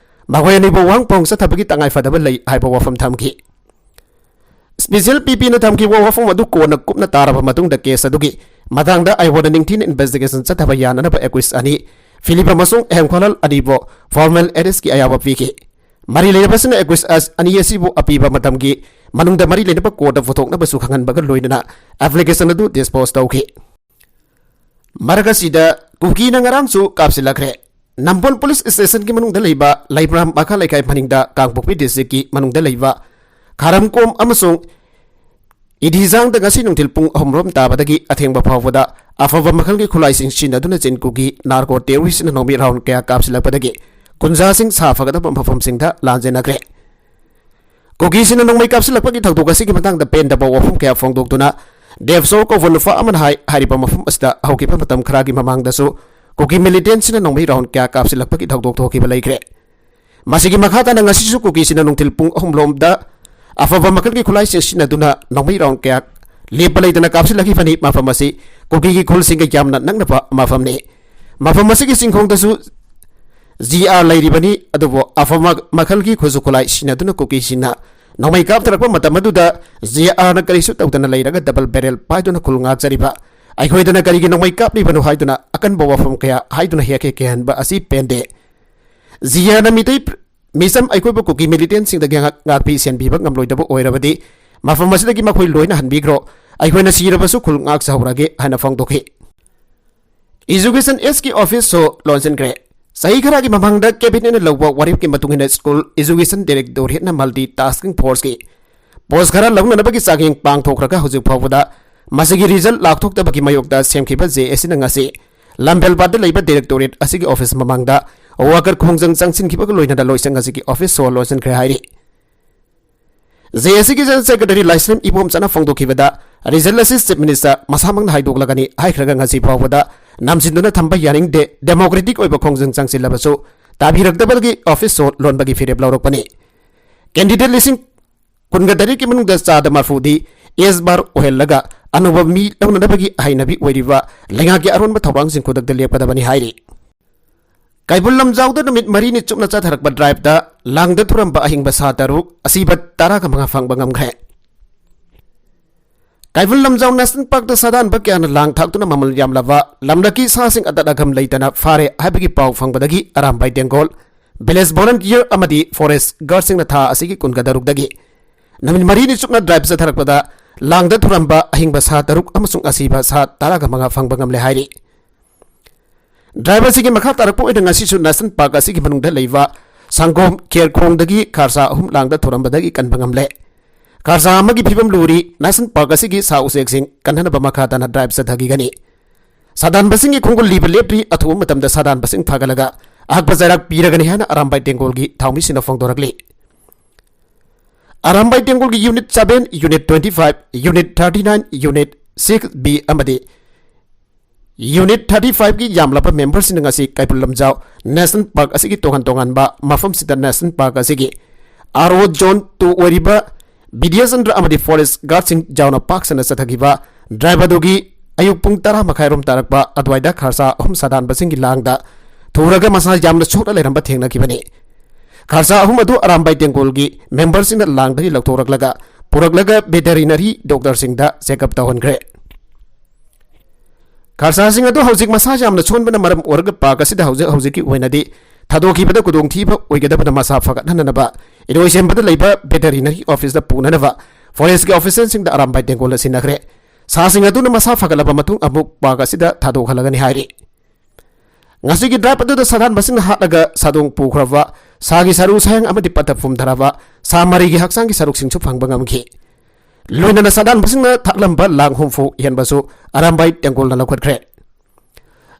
ꯃꯈꯣꯏ ꯑꯅꯤꯕꯨ ꯋꯥꯍꯪ ꯄꯥꯎꯍꯪ ꯆꯠꯊꯕꯒꯤ ꯇꯉꯥꯏꯐꯗꯕ ꯂꯩ ꯍꯥꯏꯕ ꯋꯥꯐꯝ ꯊꯝꯈꯤ꯫ Special PPꯅ ꯊꯝꯈꯤꯕ ꯋꯥꯐꯝ ꯑꯗꯨ ꯀꯣꯟꯅ ꯀꯨꯞꯅ ꯇꯥꯔꯕ ꯃꯇꯨꯡꯗ ꯀꯦꯁ ꯑꯗꯨꯒꯤ ꯃꯇꯥꯡꯗ ꯑꯩꯉꯣꯟꯗ ꯅꯤꯡꯊꯤꯅ ꯏꯟꯚꯦꯁꯇꯤꯒꯦꯁꯟ ꯆꯠꯊꯕ ꯌꯥꯅꯅꯕ ꯑꯦꯀ꯭ꯌꯨꯁ ꯑꯅꯤ, ꯐꯤꯂꯤꯞ ꯑꯃꯁꯨꯡ ꯍꯦꯝꯈꯣꯂꯜ ꯑꯅꯤꯕꯨ ꯐꯣꯔꯃꯦꯜ ꯑꯦꯔꯦꯁꯀꯤ ꯑꯌꯥꯕ ꯄꯤꯈꯤ꯫ ꯃꯔꯤ ꯂꯩꯅꯕꯁꯤꯡꯅ ꯑꯦꯀ꯭ꯌꯨꯁ ꯑꯅꯤ ꯑꯁꯤꯕꯨ ꯑꯄꯤꯕ ꯃꯇꯝꯒꯤ ꯃꯅꯨꯡꯗ ꯃꯔꯤ ꯂꯩꯅꯕ ꯀꯣꯔꯠꯇ ꯄꯨꯊꯣꯛꯅꯕꯁꯨ ꯈꯪꯍꯟꯕꯒ ꯂꯣꯏꯅꯅ ꯑꯦꯄ꯭ꯂꯤꯀꯦꯁꯟ ꯑꯗꯨ ꯗꯤꯁꯄꯣꯖ ꯇꯧꯈꯤ꯫ ꯃꯔꯛ ꯑꯁꯤꯗ ꯀꯨꯀꯤꯅ ꯉꯔꯥꯡꯁꯨ ꯀꯥꯞꯁꯤꯜꯂꯛꯈ꯭ꯔꯦ꯫ ꯅꯝꯕꯣꯜ ꯄꯨꯂꯤꯁ ꯁ꯭ꯇꯦꯁꯟꯒꯤ ꯃꯅꯨꯡꯗ ꯂꯩꯕ ꯂꯩꯃꯔꯥꯝ ꯃꯈꯥ ꯂꯩꯀꯥꯏ ꯃꯅꯤꯡꯗ ꯀꯥꯡꯄꯣꯛꯄꯤ ꯗꯤꯁꯇ꯭ꯔꯤꯛꯀꯤ ꯃꯅꯨꯡꯗ ꯂꯩꯕ ꯈꯥꯔꯝꯀꯣꯝ ꯑꯃꯁꯨꯡ ꯏꯗꯤꯖꯥꯡꯗ ꯉꯁꯤ ꯅꯨꯡꯊꯤꯜ ꯄꯨꯡ ꯑꯍꯨꯝ ꯔꯣꯝ ꯇꯥꯕꯗꯒꯤ ꯑꯊꯦꯡꯕ ꯐꯥꯎꯕꯗ ꯑꯐꯕ ꯃꯈꯜꯒꯤ ꯈꯨꯠꯂꯥꯏꯁꯤꯡ ꯁꯤꯖꯤꯟꯅꯗꯨꯅ ꯆꯤꯟ ꯀꯨꯀꯤ ꯅꯥꯔꯀꯣ ꯇꯦꯔꯣꯔꯤꯁꯅ ꯅꯣꯡꯃꯩ ꯔꯥꯎꯟ ꯀꯌꯥ ꯀꯥꯞꯁꯤꯜꯂꯛꯄꯗꯒꯤ ꯈꯨꯟꯖꯥꯁꯤꯡ ꯁꯥ ꯐꯒꯗꯕ ꯃꯐꯝꯁꯤꯡꯗ ꯂꯥꯟꯖꯦꯟꯅꯈ꯭ꯔꯦ꯫ ꯀꯨꯀꯤꯁꯤꯡꯅ ꯅꯣꯡꯃꯩ ꯀꯥꯞꯁꯤꯜꯂꯛꯄꯒꯤ ꯊꯧꯗꯣꯛ ꯑꯁꯤꯒꯤ ꯃꯇꯥꯡꯗ ꯄꯦꯟꯗꯕ ꯋꯥꯐꯝ ꯀꯌꯥ ꯐꯣꯡꯗꯣꯛꯇꯨꯅ ꯗꯦꯕꯁꯣ ꯀꯧꯕ ꯅꯨꯄꯥ ꯑꯃꯅ ꯍꯥꯏ, ꯍꯥꯏꯔꯤꯕ ꯃꯐꯝ ꯑꯁꯤꯗ ꯍꯧꯈꯤꯕ ꯃꯇꯝ ꯈꯔꯒꯤ ꯃꯃꯥꯡꯗꯁꯨ ꯀꯨꯀꯤ ꯃꯤꯂꯤꯇꯦꯟꯁꯤꯡꯅ ꯅꯣꯡꯃꯩ ꯔꯥꯎꯟ ꯀꯌꯥ ꯀꯥꯞꯁꯤꯜꯂꯛꯄꯒꯤ ꯊꯧꯗꯣꯛ ꯊꯣꯛꯈꯤꯕ ꯂꯩꯈ꯭ꯔꯦ꯫ ꯃꯁꯤꯒꯤ ꯃꯈꯥ ꯇꯥꯅ ꯉꯁꯤꯁꯨ ꯀꯨꯀꯤꯁꯤꯡꯅ ꯅꯨꯡꯊꯤꯜ ꯄꯨꯡ ꯑꯍꯨꯝ ꯂꯣꯝꯗ ꯑꯐꯕ ꯃꯈꯜꯒꯤ ꯈꯨꯠꯂꯥꯏꯁꯤꯡ ꯁꯤꯖꯤꯟꯅꯗꯨꯅ ꯅꯣꯡꯃꯩ ꯔꯥꯎꯟ ꯀꯌꯥ ꯂꯦꯞꯄ ꯂꯩꯇꯅ ꯀꯥꯞꯁꯤꯜꯂꯛꯈꯤꯕꯅꯤ꯫ ꯃꯐꯝ ꯑꯁꯤ ꯀꯨꯀꯤꯒꯤ ꯈꯨꯜꯁꯤꯡꯒ ꯌꯥꯝꯅ ꯅꯛꯅꯕ ꯃꯐꯝꯅꯤ꯫ ꯃꯐꯝ ꯑꯁꯤꯒꯤ ꯆꯤꯡꯈꯣꯡꯗꯁꯨ ꯖꯤ ꯑꯥꯔ ꯂꯩꯔꯤꯕꯅꯤ, ꯑꯗꯨꯕꯨ ꯑꯐꯕ ꯃꯈꯜꯒꯤ ꯈꯨꯠꯁꯨ ꯈꯨꯠꯂꯥꯏ ꯁꯤꯖꯤꯟꯅꯗꯨꯅ ꯀꯨꯀꯤꯁꯤꯡꯅ ꯅꯣꯡꯃꯩ ꯀꯥꯞꯊꯔꯛꯄ ꯃꯇꯝ ꯑꯗꯨꯗ ꯖꯤ ꯑꯥꯔꯅ ꯀꯔꯤꯁꯨ ꯇꯧꯗꯅ ꯂꯩꯔꯒ ꯗꯕꯜ ꯕꯦꯔꯦꯜ ꯄꯥꯏꯗꯨꯅ ꯈꯨꯜ ꯉꯥꯛꯆꯔꯤꯕ ꯑꯩꯈꯣꯏꯗꯅ ꯀꯔꯤꯒꯤ ꯅꯣꯡꯃꯩ ꯀꯥꯞꯂꯤꯕꯅꯣ ꯍꯥꯏꯗꯨꯅ ꯑꯀꯟꯕ ꯋꯥꯐꯝ ꯀꯌꯥ ꯍꯥꯏꯗꯨꯅ ꯍꯦꯛ ꯍꯦꯛ ꯀꯤꯍꯟꯕ ꯑꯁꯤ ꯄꯦꯟꯗꯦ꯫ ꯖꯤ ꯑꯥꯔꯅ ꯃꯤꯇꯩ ꯃꯤꯆꯝ ꯑꯩꯈꯣꯏꯕꯨ ꯀꯨꯀꯤ ꯃꯤꯂꯤꯇꯦꯟꯁꯤꯡꯗꯒꯤ ꯉꯥꯛ-, ꯉꯥꯛꯄꯤ ꯁꯦꯟꯕꯤꯕ ꯉꯝꯂꯣꯏꯗꯕ ꯑꯣꯏꯔꯕꯗꯤ ꯃꯐꯝ ꯑꯁꯤꯗꯒꯤ ꯃꯈꯣꯏ ꯂꯣꯏꯅ ꯍꯟꯕꯤꯈ꯭ꯔꯣ, ꯑꯩꯈꯣꯏꯅ ꯁꯤꯔꯕꯁꯨ ꯈꯨꯜ ꯉꯥꯛꯆꯍꯧꯔꯒꯦ ꯍꯥꯏꯅ ꯐꯣꯡꯗꯣꯛꯈꯤ꯫ ꯏꯖꯨꯀꯦꯁꯟ ꯑꯦꯁꯀꯤ ꯑꯣꯐꯤꯁꯁꯨ ꯂꯣꯟꯁꯤꯟꯈ꯭ꯔꯦ꯫ ꯆꯍꯤ ꯈꯔꯒꯤ ꯃꯃꯥꯡꯗ ꯀꯦꯕꯤꯅꯦꯠꯅ ꯂꯧꯕ ꯋꯥꯔꯦꯞꯀꯤ ꯃꯇꯨꯡ ꯏꯟꯅ ꯁ꯭ꯀꯨꯜ ꯏꯖꯨꯀꯦꯁꯟ ꯗꯥꯏꯔꯦꯛꯇꯣꯔꯦꯠꯅ ꯃꯜꯇꯤ ꯇꯥꯁꯀꯤꯡ ꯐꯣꯔꯁꯀꯤ ꯄꯣꯁ ꯈꯔ ꯂꯧꯅꯅꯕꯒꯤ ꯆꯥꯡꯌꯦꯡ ꯄꯥꯡꯊꯣꯛꯈ꯭ꯔꯒ ꯍꯧꯖꯤꯛ ꯐꯥꯎꯕꯗ ꯃꯁꯤꯒꯤ ꯔꯤꯖꯜ ꯂꯥꯎꯊꯣꯛꯇꯕꯒꯤ ꯃꯥꯌꯣꯛꯇ ꯁꯦꯝꯈꯤꯕ ꯖꯦ ꯑꯦꯁ ꯁꯤꯅ ꯉꯁꯤ ꯂꯝꯐꯦꯜꯄꯥꯠꯇ ꯂꯩꯕ ꯗꯥꯏꯔꯦꯛꯇꯣꯔꯦꯠ ꯑꯁꯤꯒꯤ ꯑꯣꯐꯤꯁ ꯃꯃꯥꯡꯗ ꯋꯥꯀꯔ ꯈꯣꯡꯖꯪ ꯆꯪꯁꯤꯟꯈꯤꯕꯒ ꯂꯣꯏꯅꯅ ꯂꯣꯏꯁꯪ ꯑꯁꯤꯒꯤ ꯑꯣꯐꯤꯁ ꯁꯣ ꯂꯣꯟꯁꯤꯟꯈ꯭ꯔꯦ ꯍꯥꯏꯔꯤ꯫ ꯖꯦ ꯑꯦꯁ ꯁꯤꯒꯤ ꯖꯦꯅꯔꯦꯜ ꯁꯦꯀ꯭ꯔꯦꯇꯔꯤ ꯂꯥꯏꯁ꯭ꯔꯝ ꯏꯕꯣꯝꯆꯥꯅ ꯐꯣꯡꯗꯣꯛꯈꯤꯕꯗ, ꯔꯤꯖꯜ ꯑꯁꯤ ꯆꯤꯐ ꯃꯤꯅꯤꯁꯇꯔ ꯃꯁꯥꯃꯛꯅ ꯍꯥꯏꯗꯣꯛꯂꯒꯅꯤ ꯍꯥꯏꯈ꯭ꯔꯒ ꯉꯁꯤ ꯐꯥꯎꯕꯗ ꯅꯝꯁꯤꯟꯗꯨꯅ ꯊꯝꯕ ꯌꯥꯅꯤꯡꯗꯦ, ꯗꯦꯃꯣꯀ꯭ꯔꯦꯇꯤꯛ ꯑꯣꯏꯕ ꯈꯣꯡꯖꯪ ꯆꯪꯁꯤꯜꯂꯕꯁꯨ ꯇꯥꯕꯤꯔꯛꯇꯕꯒꯤ ꯑꯣꯐꯤꯁ ꯁꯣ ꯂꯣꯟꯕꯒꯤ ꯐꯤꯔꯦꯞ ꯂꯧꯔꯛꯄꯅꯤ꯫ ꯀꯦꯟꯗꯤꯗꯦꯠ ꯂꯤꯁꯤꯡ ꯀꯨꯟꯒ ꯇꯔꯦꯠꯀꯤ ꯃꯅꯨꯡꯗ ꯆꯥꯗ ꯃꯔꯐꯨꯗꯤ ꯑꯦꯁ ꯕꯥꯔ ꯑꯣꯏꯍꯜꯂꯒ ꯑꯅꯧꯕ ꯃꯤ ꯂꯧꯅꯅꯕꯒꯤ ꯍꯩꯅꯕꯤ ꯑꯣꯏꯔꯤꯕ ꯂꯩꯉꯥꯛꯀꯤ ꯑꯔꯣꯟꯕ ꯊꯧꯔꯥꯡꯁꯤꯡ ꯈꯨꯗꯛꯇ ꯂꯦꯞꯀꯗꯕꯅꯤ ꯍꯥꯏꯔꯤ꯫ ꯀꯩꯕꯨꯜ ꯂꯝꯖꯥꯎꯗ ꯅꯨꯃꯤꯠ ꯃꯔꯤꯅꯤ ꯆꯨꯞꯅ ꯆꯠꯊꯔꯛꯄ ꯗ꯭ꯔꯥꯏꯚꯇ ꯂꯥꯡꯗ ꯊꯨꯔꯝꯕ ꯑꯍꯤꯡꯕ ꯁꯥ ꯇꯔꯨꯛ, ꯑꯁꯤꯕ ꯇꯔꯥꯒ ꯃꯉꯥ ꯐꯪꯕ ꯉꯝꯈ꯭ꯔꯦ꯫ ꯀꯩꯕꯨꯜ ꯂꯝꯖꯥꯎ ꯅꯦꯁꯅꯦꯜ ꯄꯥꯔꯛꯇ ꯁꯥꯗꯥꯟꯕ ꯀꯌꯥꯅ ꯂꯥꯡ ꯊꯥꯛꯇꯨꯅ ꯃꯃꯜ ꯌꯥꯝꯂꯕ ꯂꯝꯂꯛꯀꯤ ꯁꯥꯁꯤꯡ ꯑꯇꯠ ꯑꯈꯝ ꯂꯩꯇꯅ ꯐꯥꯔꯦ ꯍꯥꯏꯕꯒꯤ ꯄꯥꯎ ꯐꯪꯕꯗꯒꯤ ꯑꯔꯥꯝꯕꯥꯏ ꯇꯦꯡꯒꯣꯜ, Village volunteer ꯑꯃꯗꯤ forest guardꯁꯤꯡꯅ ꯊꯥ ꯑꯁꯤꯒꯤ ꯀꯨꯟꯒ ꯇꯔꯨꯛꯇꯒꯤ ꯅꯨꯃꯤꯠ ꯃꯔꯤꯅꯤ ꯆꯨꯞꯅ drive ꯆꯠꯊꯔꯛꯄꯗ ꯂꯥꯡꯗ ꯊꯨꯔꯝꯕ ꯑꯍꯤꯡꯕ ꯁꯥ ꯇꯔꯨꯛ ꯑꯃꯁꯨꯡ ꯑꯁꯤꯕ ꯁꯥ ꯇꯔꯥꯒ ꯃꯉꯥ ꯐꯪꯕ ꯉꯝꯂꯦ ꯍꯥꯏꯔꯤ꯫ Drive ꯑꯁꯤꯒꯤ ꯃꯈꯥ ꯇꯥꯔꯛꯄ ꯑꯣꯏꯅ ꯉꯁꯤꯁꯨ National Park ꯑꯁꯤꯒꯤ ꯃꯅꯨꯡꯗ ꯂꯩꯕ ꯁꯪꯒꯣꯝ ꯈꯦꯔꯈꯣꯡꯗꯒꯤ ꯈꯥꯔꯁꯥ ꯑꯍꯨꯝ ꯂꯥꯡꯗ ꯊꯨꯔꯝꯕꯗꯒꯤ ꯀꯟꯕ ꯉꯝꯂꯦ꯫ ꯈꯥꯔꯁꯥ ꯑꯃꯒꯤ ꯐꯤꯕꯝ ꯂꯨꯔꯤ꯫ National Park ꯑꯁꯤꯒꯤ ꯁꯥ ꯎꯆꯦꯛꯁꯤꯡ ꯀꯟꯅꯅꯕ ꯃꯈꯥ ꯇꯥꯅ drive ꯆꯠꯊꯈꯤꯒꯅꯤ꯫ ꯁꯥꯗꯥꯟꯕꯁꯤꯡꯒꯤ ꯈꯣꯡꯒꯨꯜ ꯂꯤꯕ ꯂꯦꯞꯇ꯭ꯔꯤ꯫ ꯑꯊꯨꯕ ꯃꯇꯝꯗ ꯁꯥꯗꯥꯟꯕꯁꯤꯡ ꯐꯥꯒꯠꯂꯒ ꯑꯍꯛꯄ ꯆꯩꯔꯥꯛ ꯄꯤꯔꯒꯅꯤ ꯍꯥꯏꯅ Arambai ꯇꯦꯡꯒꯣꯜꯒꯤ ꯊꯧꯃꯤꯁꯤꯡꯅ ꯐꯣꯡꯗꯣꯔꯛꯂꯤ꯫ Arambai ꯇꯦꯡꯒꯣꯜꯒꯤ Unit seven, Unit twenty five, Unit thirty nine, Unit six B ꯑꯃꯗꯤ Unit thirty fiveꯀꯤ ꯌꯥꯝꯂꯕ memberꯁꯤꯡꯅ ꯉꯁꯤ ꯀꯩꯕꯨꯜ ꯂꯝꯖꯥꯎ National Park ꯑꯁꯤꯒꯤ ꯇꯣꯉꯥꯟ ꯇꯣꯉꯥꯟꯕ ꯃꯐꯝꯁꯤꯗ National Park ꯑꯁꯤꯒꯤ R O Zone two ꯑꯣꯏꯔꯤꯕ ꯕꯤꯗ꯭ꯌꯥꯆꯟꯗ꯭ꯔ ꯑꯃꯗꯤ forest guardꯁꯤꯡ ꯌꯥꯎꯅ ꯄꯥꯛ ꯁꯟꯅ ꯆꯠꯊꯈꯤꯕ drive ꯑꯗꯨꯒꯤ ꯑꯌꯨꯛ ꯄꯨꯡ ꯇꯔꯥ ꯃꯈꯥꯏꯔꯣꯝ ꯇꯥꯔꯛꯄ ꯑꯗꯨꯋꯥꯏꯗ ꯈꯥꯔꯁꯥ ꯑꯍꯨꯝ ꯁꯥꯗꯥꯟꯕꯁꯤꯡꯒꯤ ꯂꯥꯡꯗ ꯊꯨꯔꯒ ꯃꯁꯥ ꯌꯥꯝꯅ ꯁꯣꯛꯅ ꯂꯩꯔꯝꯕ ꯊꯦꯡꯅꯈꯤꯕꯅꯤ꯫ ꯈꯥꯔꯁꯥ ꯑꯍꯨꯝ ꯑꯗꯨ ꯑꯔꯥꯝꯕꯥꯏ ꯇꯦꯡꯒꯣꯜꯒꯤ memberꯁꯤꯡꯅ ꯂꯥꯡꯗꯒꯤ ꯂꯧꯊꯣꯔꯛꯂꯒ ꯄꯨꯔꯛꯂꯒ veterinary doctorꯁꯤꯡꯗ check up ꯇꯧꯍꯟꯈ꯭ꯔꯦ꯫ ꯈꯥꯔꯁꯥꯁꯤꯡ ꯑꯗꯨ ꯍꯧꯖꯤꯛ ꯃꯁꯥ ꯌꯥꯝꯅ ꯁꯣꯟꯕꯅ ꯃꯔꯝ ꯑꯣꯏꯔꯒ park ꯑꯁꯤꯗ ꯍꯧꯖꯤꯛ ꯍꯧꯖꯤꯛꯀꯤ ꯑꯣꯏꯅꯗꯤ ꯊꯥꯗꯣꯛꯈꯤꯕꯗ ꯈꯨꯗꯣꯡꯊꯤꯕ ꯑꯣꯏꯒꯗꯕꯅ ꯃꯁꯥ ꯐꯒꯠꯍꯟꯅꯅꯕ ꯏꯔꯣꯏꯁꯦꯝꯕꯗ ꯂꯩꯕ veterinary officeꯇ ꯄꯨꯅꯅꯕ forestꯀꯤ officerꯁꯤꯡꯗ ꯑꯔꯥꯝꯕꯥꯏ ꯇꯦꯡꯒꯣꯜꯅ ꯁꯤꯟꯅꯈ꯭ꯔꯦ꯫ ꯁꯥꯁꯤꯡ ꯑꯗꯨꯅ ꯃꯁꯥ ꯐꯒꯠꯂꯕ ꯃꯇꯨꯡ ꯑꯃꯨꯛ park ꯑꯁꯤꯗ ꯊꯥꯗꯣꯛꯍꯜꯂꯒꯅꯤ ꯍꯥꯏꯔꯤ꯫ ꯉꯁꯤꯒꯤ drive ꯑꯗꯨꯗ ꯁꯥꯗꯥꯟꯕꯁꯤꯡꯅ ꯍꯥꯠꯂꯒ ꯁꯥꯗꯣꯡ ꯄꯨꯈ꯭ꯔꯕ ꯁꯥꯒꯤ ꯁꯔꯨ ꯁꯌꯥꯡ ꯑꯃꯗꯤ ꯄꯠꯊ ꯄꯨꯝꯊꯔꯕ ꯁꯥ ꯃꯔꯤꯒꯤ ꯍꯛꯆꯥꯡꯒꯤ ꯁꯔꯨꯛꯁꯤꯡꯁꯨ ꯐꯪꯕ ꯉꯝꯈꯤ꯫ ꯂꯣꯏꯅꯅ ꯁꯥꯗꯥꯟꯕꯁꯤꯡꯅ ꯊꯥꯛꯂꯝꯕ ꯂꯥꯡ ꯍꯨꯝꯐꯨ ꯍꯦꯟꯕꯁꯨ ꯑꯔꯥꯝꯕꯥꯏ ꯇꯦꯡꯒꯣꯜꯅ ꯂꯧꯈꯠꯈ꯭ꯔꯦ꯫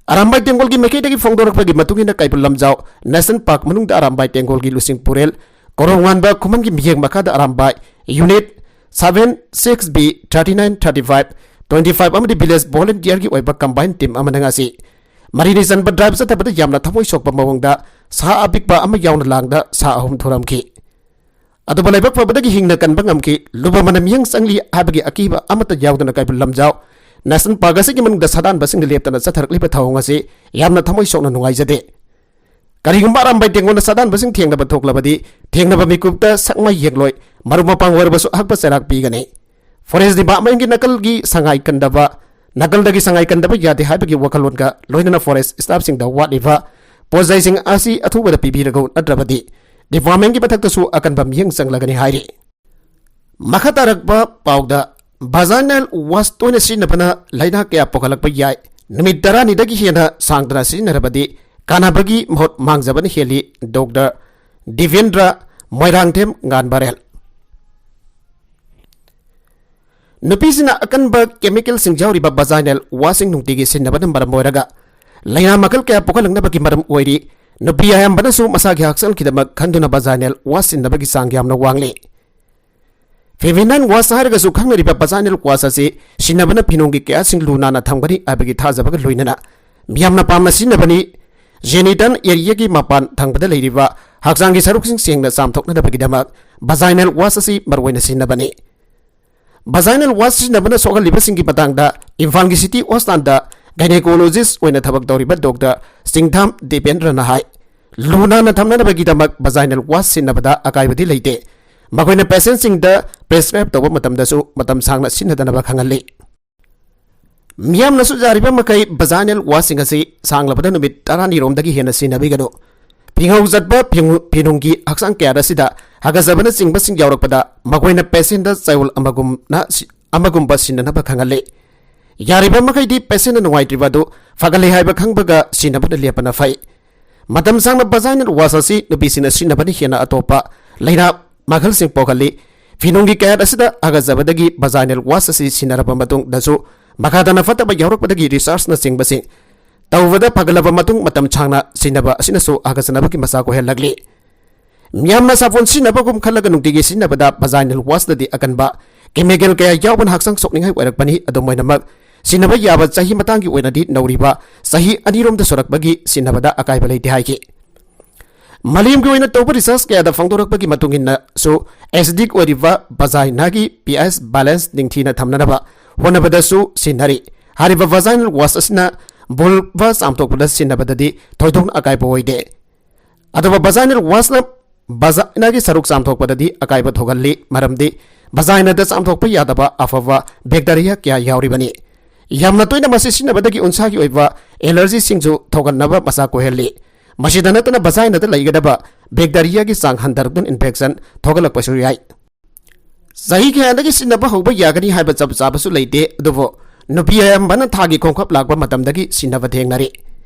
ꯑꯔꯥꯝꯕꯥꯏ ꯇꯦꯡꯒꯣꯜꯒꯤ ꯃꯥꯏꯀꯩꯗꯒꯤ ꯐꯣꯡꯗꯣꯔꯛꯄꯒꯤ ꯃꯇꯨꯡ ꯏꯟꯅ ꯀꯩꯕꯨꯜ ꯂꯝꯖꯥꯎ National Park ꯃꯅꯨꯡꯗ ꯑꯔꯥꯝꯕꯥꯏ ꯇꯦꯡꯒꯣꯜꯒꯤ ꯂꯨꯆꯤꯡ ꯄꯨꯔꯦꯜ ꯀꯣꯔꯣꯡ ꯋꯥꯟꯕ ꯈꯨꯃꯟꯒꯤ ꯃꯤꯠꯌꯦꯡ ꯃꯈꯥꯗ Arambai Unit seven, six B, thirty nine, thirty five, twenty five ꯑꯃꯗꯤ village volunteerꯒꯤ ꯑꯣꯏꯕ combine team ꯑꯃꯅ ꯉꯁꯤ ꯃꯔꯤꯅꯤ ꯆꯟꯕ drive ꯆꯠꯊꯕꯗ ꯌꯥꯝꯅ ꯊꯃꯣꯏ ꯁꯣꯛꯄ ꯃꯑꯣꯡꯗ ꯁꯥ ꯑꯄꯤꯛꯄ ꯑꯃ ꯌꯥꯎꯅ ꯂꯥꯡꯗ ꯁꯥ ꯑꯍꯨꯝ ꯊꯨꯔꯝꯈꯤ꯫ ꯑꯗꯨꯕꯨ ꯂꯥꯏꯕꯛ ꯐꯕꯗꯒꯤ ꯍꯤꯡꯅ ꯀꯟꯕ ꯉꯝꯈꯤ꯫ ꯂꯨꯕ ꯑꯃꯅ ꯃꯤꯌꯦꯡ ꯆꯪꯂꯤ ꯍꯥꯏꯕꯒꯤ ꯑꯀꯤꯕ ꯑꯃꯠꯇ ꯌꯥꯎꯗꯅ ꯀꯩꯕꯨꯜ ꯂꯝꯖꯥꯎ National Park ꯑꯁꯤꯒꯤ ꯃꯅꯨꯡꯗ ꯁꯥꯗꯥꯟꯕꯁꯤꯡꯅ ꯂꯦꯞꯇꯅ ꯆꯠꯊꯔꯛꯂꯤꯕ ꯊꯧꯑꯣꯡ ꯑꯁꯤ ꯌꯥꯝꯅ ꯊꯃꯣꯏ ꯁꯣꯛꯅ ꯅꯨꯡꯉꯥꯏꯖꯗꯦ꯫ ꯀꯔꯤꯒꯨꯝꯕ ꯑꯔꯥꯝꯕꯥꯏ ꯇꯦꯡꯒꯣꯜꯅ ꯁꯥꯗꯥꯟꯕꯁꯤꯡ ꯊꯦꯡꯅꯕ ꯊꯣꯛꯂꯕꯗꯤ ꯊꯦꯡꯅꯕ ꯃꯤꯀꯨꯞꯇ ꯁꯛꯃꯥꯏ ꯌꯦꯡꯂꯣꯏ, ꯃꯔꯨꯞ ꯃꯄꯥꯡ ꯑꯣꯏꯔꯕꯁꯨ ꯑꯍꯛꯄ ꯆꯩꯔꯥꯛ ꯄꯤꯒꯅꯤ꯫ Forest Departmentꯀꯤ ꯅꯥꯀꯜꯒꯤ ꯁꯉꯥꯏ ꯀꯟꯗꯕ, ꯅꯥꯀꯜꯗꯒꯤ ꯁꯉꯥꯏ ꯀꯟꯗꯕ ꯌꯥꯗꯦ ꯍꯥꯏꯕꯒꯤ ꯋꯥꯈꯜꯂꯣꯟꯒ ꯂꯣꯏꯅꯅ forest staffꯁꯤꯡꯗ ꯋꯥꯠꯂꯤꯕ ꯄꯣꯠꯆꯩꯁꯤꯡ ꯑꯁꯤ ꯑꯊꯨꯕꯗ ꯄꯤꯕꯤꯔꯒ ꯅꯠꯇ꯭ꯔꯕꯗꯤ departmentꯀꯤ ꯃꯊꯛꯇꯁꯨ ꯑꯀꯟꯕ ꯃꯤꯠꯌꯦꯡ ꯆꯪꯂꯒꯅꯤ ꯍꯥꯏꯔꯤ꯫ ꯃꯈꯥ ꯇꯥꯔꯛꯄ ꯄꯥꯎꯗ, vaginal wash ꯇꯣꯏꯅ ꯁꯤꯖꯤꯟꯅꯕꯅ ꯂꯥꯏꯅꯥ ꯀꯌꯥ ꯄꯣꯛꯍꯜꯂꯛꯄ ꯌꯥꯏ꯫ ꯅꯨꯃꯤꯠ ꯇꯔꯥꯅꯤꯗꯒꯤ ꯍꯦꯟꯅ ꯁꯥꯡꯗꯅ ꯁꯤꯖꯤꯟꯅꯔꯕꯗꯤ ꯀꯥꯟꯅꯕꯒꯤ ꯃꯍꯨꯠ ꯃꯥꯡꯖꯕꯅ ꯍꯦꯜꯂꯤ꯫ ꯗꯣꯛꯇꯔ ꯗꯤꯕꯦꯟꯗ꯭ꯔ, ꯃꯣꯏꯔꯥꯡꯊꯦꯝ ꯉꯥꯟꯕꯔꯦꯜ꯫ ꯅꯨꯄꯤꯁꯤꯡꯅ ꯑꯀꯟꯕ chemicalꯁꯤꯡ ꯌꯥꯎꯔꯤꯕ vaginal washꯁꯤꯡ ꯅꯨꯡꯇꯤꯒꯤ ꯁꯤꯖꯤꯟꯅꯕꯅ ꯃꯔꯝ ꯑꯣꯏꯔꯒ ꯂꯥꯏꯅꯥ ꯃꯈꯜ ꯀꯌꯥ ꯄꯣꯛꯍꯜꯂꯛꯅꯕꯒꯤ ꯃꯔꯝ ꯑꯣꯏꯔꯤ꯫ ꯅꯨꯄꯤ ꯑꯌꯥꯝꯕꯅꯁꯨ ꯃꯁꯥꯒꯤ ꯍꯛꯁꯦꯜꯒꯤꯗꯃꯛ ꯈꯟꯗꯨꯅ vaginal wash ꯁꯤꯖꯤꯟꯅꯕꯒꯤ ꯆꯥꯡ ꯌꯥꯝꯅ ꯋꯥꯡꯂꯤ꯫ Feminine wash ꯍꯥꯏꯔꯒꯁꯨ ꯈꯪꯅꯔꯤꯕ vaginal wash ꯑꯁꯤ ꯁꯤꯖꯤꯟꯅꯕꯅ ꯐꯤꯅꯣꯡꯒꯤ ꯀꯌꯥꯁꯤꯡ ꯂꯨ ꯅꯥꯟꯅ ꯊꯝꯒꯅꯤ ꯍꯥꯏꯕꯒꯤ ꯊꯥꯖꯕꯒ ꯂꯣꯏꯅꯅ ꯃꯤꯌꯥꯝꯅ ꯄꯥꯝꯅ ꯁꯤꯖꯤꯟꯅꯕꯅꯤ꯫ Genital areaꯒꯤ ꯃꯄꯥꯟ ꯊꯪꯕꯗ ꯂꯩꯔꯤꯕ ꯍꯛꯆꯥꯡꯒꯤ ꯁꯔꯨꯛꯁꯤꯡ ꯁꯦꯡꯅ ꯆꯥꯝꯊꯣꯛꯅꯅꯕꯒꯤꯗꯃꯛ vaginal wash ꯑꯁꯤ ꯃꯔꯨꯑꯣꯏꯅ ꯁꯤꯖꯤꯟꯅꯕꯅꯤ꯫ Vaginal wash ꯁꯤꯖꯤꯟꯅꯕꯅ ꯁꯣꯛꯍꯜꯂꯤꯕꯁꯤꯡꯒꯤ ꯃꯇꯥꯡꯗ ꯏꯝꯐꯥꯜꯒꯤ City Hospitalꯗ gynecologist ꯑꯣꯏꯅ ꯊꯕꯛ ꯇꯧꯔꯤꯕ ꯗꯣꯛꯇꯔ ꯆꯤꯡꯊꯥꯝ ꯗꯤꯄꯦꯟꯗ꯭ꯔꯅ ꯍꯥꯏ, ꯂꯨ ꯅꯥꯟꯅ ꯊꯝꯅꯅꯕꯒꯤꯗꯃꯛ vaginal wash ꯁꯤꯖꯤꯟꯅꯕꯗ ꯑꯀꯥꯏꯕꯗꯤ ꯂꯩꯇꯦ꯫ ꯃꯈꯣꯏꯅ patientꯁꯤꯡꯗ prescribe ꯇꯧꯕ ꯃꯇꯝꯗꯁꯨ ꯃꯇꯝ ꯁꯥꯡꯅ ꯁꯤꯖꯤꯟꯅꯗꯅꯕ ꯈꯪꯍꯜꯂꯤ꯫ ꯃꯤꯌꯥꯝꯅꯁꯨ ꯌꯥꯔꯤꯕ ꯃꯈꯩ vaginal washꯁꯤꯡ ꯑꯁꯤ ꯁꯥꯡꯂꯕꯗ ꯅꯨꯃꯤꯠ ꯇꯔꯥꯅꯤꯔꯣꯝꯗꯒꯤ ꯍꯦꯟꯅ ꯁꯤꯖꯤꯟꯅꯕꯤꯒꯅꯨ꯫ ꯐꯤꯉꯧ ꯆꯠꯄ ꯐꯤꯉꯨ-, ꯐꯤꯅꯨꯡꯒꯤ ꯍꯛꯆꯥꯡ ꯀꯌꯥꯠ ꯑꯁꯤꯗ ꯍꯥꯒꯠꯆꯕꯅꯆꯤꯡꯕꯁꯤꯡ ꯌꯥꯎꯔꯛꯄꯗ ꯃꯈꯣꯏꯅ patientꯗ ꯆꯌꯣꯜ ꯑꯃꯒꯨꯝꯅ ꯁꯤ-, ꯑꯃꯒꯨꯝꯕ ꯁꯤꯖꯤꯟꯅꯅꯕ ꯈꯪꯍꯜꯂꯤ꯫ ꯌꯥꯔꯤꯕ ꯃꯈꯩꯗꯤ patientꯅ ꯅꯨꯡꯉꯥꯏꯇ꯭ꯔꯤꯕ ꯑꯗꯨ ꯐꯒꯠꯂꯦ ꯍꯥꯏꯕ ꯈꯪꯕꯒ ꯁꯤꯖꯤꯟꯅꯕꯅ ꯂꯦꯞꯄꯅ ꯐꯩ꯫ ꯃꯇꯝ ꯁꯥꯡꯅ vaginal wash ꯑꯁꯤ ꯅꯨꯄꯤꯁꯤꯡꯅ ꯁꯤꯖꯤꯟꯅꯕꯅ ꯍꯦꯟꯅ ꯑꯇꯣꯞꯄ ꯂꯥꯏꯅꯥ ꯃꯈꯜꯁꯤꯡ ꯄꯣꯛꯍꯜꯂꯤ꯫ ꯐꯤꯅꯨꯡꯒꯤ ꯀꯌꯥꯠ ꯑꯁꯤꯗ ꯍꯥꯒꯠꯆꯕꯗꯒꯤ vaginal wash ꯑꯁꯤ ꯁꯤꯖꯤꯟꯅꯔꯕ ꯃꯇꯨꯡꯗꯁꯨ ꯃꯈꯥ ꯇꯥꯅ ꯐꯠꯇꯕ ꯌꯥꯎꯔꯛꯄꯗꯒꯤ dischargeꯅꯆꯤꯡꯕꯁꯤꯡ ꯇꯧꯕꯗ ꯐꯒꯠꯂꯕ ꯃꯇꯨꯡ ꯃꯇꯝ ꯁꯥꯡꯅ ꯁꯤꯖꯤꯟꯅꯕ ꯑꯁꯤꯅꯁꯨ ꯍꯥꯒꯠꯆꯅꯕꯒꯤ ꯃꯆꯥꯛ ꯑꯣꯏꯍꯜꯂꯛꯂꯤ꯫ ꯃꯤꯌꯥꯝꯅ ꯁꯥꯄꯣꯟ ꯁꯤꯖꯤꯟꯅꯕꯒꯨꯝ ꯈꯜꯂꯒ ꯅꯨꯡꯇꯤꯒꯤ ꯁꯤꯖꯤꯟꯅꯕꯗ vaginal washꯇꯗꯤ ꯑꯀꯟꯕ chemical ꯀꯌꯥ ꯌꯥꯎꯕꯅ ꯍꯛꯆꯥꯡ ꯁꯣꯛꯅꯤꯡꯉꯥꯏ ꯑꯣꯏꯔꯛꯄꯅꯤ꯫ ꯑꯗꯨꯝ ꯑꯣꯏꯅꯃꯛ, ꯁꯤꯖꯤꯟꯅꯕ ꯌꯥꯕ ꯆꯍꯤ ꯃꯇꯥꯡꯒꯤ ꯑꯣꯏꯅꯗꯤ ꯅꯧꯔꯤꯕ ꯆꯍꯤ ꯑꯅꯤꯔꯣꯝꯗ ꯁꯨꯔꯛꯄꯒꯤ ꯁꯤꯖꯤꯟꯅꯕꯗ ꯑꯀꯥꯏꯕ ꯂꯩꯇꯦ ꯍꯥꯏꯈꯤ꯫ ꯃꯥꯂꯦꯝꯒꯤ ꯑꯣꯏꯅ ꯇꯧꯕ research ꯀꯌꯥꯗ ꯐꯣꯡꯗꯣꯔꯛꯄꯒꯤ ꯃꯇꯨꯡ ꯏꯟꯅꯁꯨ, acidic ꯑꯣꯏꯔꯤꯕ vaginalꯒꯤ pH balance ꯅꯤꯡꯊꯤꯅ ꯊꯝꯅꯅꯕ ꯍꯣꯠꯅꯕꯗꯁꯨ ꯁꯤꯖꯤꯟꯅꯔꯤ꯫ ꯍꯥꯏꯔꯤꯕ vaginal wash ꯑꯁꯤꯅ vulva ꯆꯥꯝꯊꯣꯛꯄꯗ ꯁꯤꯖꯤꯟꯅꯕꯗꯗꯤ ꯊꯣꯏꯗꯣꯛꯅ ꯑꯀꯥꯏꯕ ꯑꯣꯏꯗꯦ꯫ ꯑꯗꯨꯒ vaginal washꯅ vaginalꯒꯤ ꯁꯔꯨꯛ ꯆꯥꯝꯊꯣꯛꯄꯗꯗꯤ ꯑꯀꯥꯏꯕ ꯊꯣꯛꯍꯜꯂꯤ, ꯃꯔꯝꯗꯤ vaginalꯗ ꯆꯥꯝꯊꯣꯛꯄ ꯌꯥꯗꯕ ꯑꯐꯕ bacteria ꯀꯌꯥ ꯌꯥꯎꯔꯤꯕꯅꯤ꯫ ꯌꯥꯝꯅ ꯇꯣꯏꯅ ꯃꯁꯤ ꯁꯤꯖꯤꯟꯅꯕꯗꯒꯤ ꯎꯟꯁꯥꯒꯤ ꯑꯣꯏꯕ allergyꯁꯤꯡꯁꯨ ꯊꯣꯛꯍꯟꯅꯕ ꯃꯆꯥꯛ ꯑꯣꯏꯍꯜꯂꯤ꯫ ꯃꯁꯤꯗ ꯅꯠꯇꯅ vaginꯗ ꯂꯩꯒꯗꯕ bacteriaꯒꯤ ꯆꯥꯡ ꯍꯟꯊꯔꯛꯇꯨꯅ infection ꯊꯣꯛꯍꯜꯂꯛꯄꯁꯨ ꯌꯥꯏ꯫ ꯆꯍꯤ ꯀꯌꯥꯗꯒꯤ ꯁꯤꯖꯤꯟꯅꯕ ꯍꯧꯕ ꯌꯥꯒꯅꯤ ꯍꯥꯏꯕ ꯆꯞ ꯆꯥꯕꯁꯨ ꯂꯩꯇꯦ, ꯑꯗꯨꯕꯨ ꯅꯨꯄꯤ ꯑꯌꯥꯝꯕꯅ ꯊꯥꯒꯤ ꯈꯣꯡꯀꯥꯞ ꯂꯥꯛꯄ ꯃꯇꯝꯗꯒꯤ ꯁꯤꯖꯤꯟꯅꯕ ꯊꯦꯡꯅꯔꯤ꯫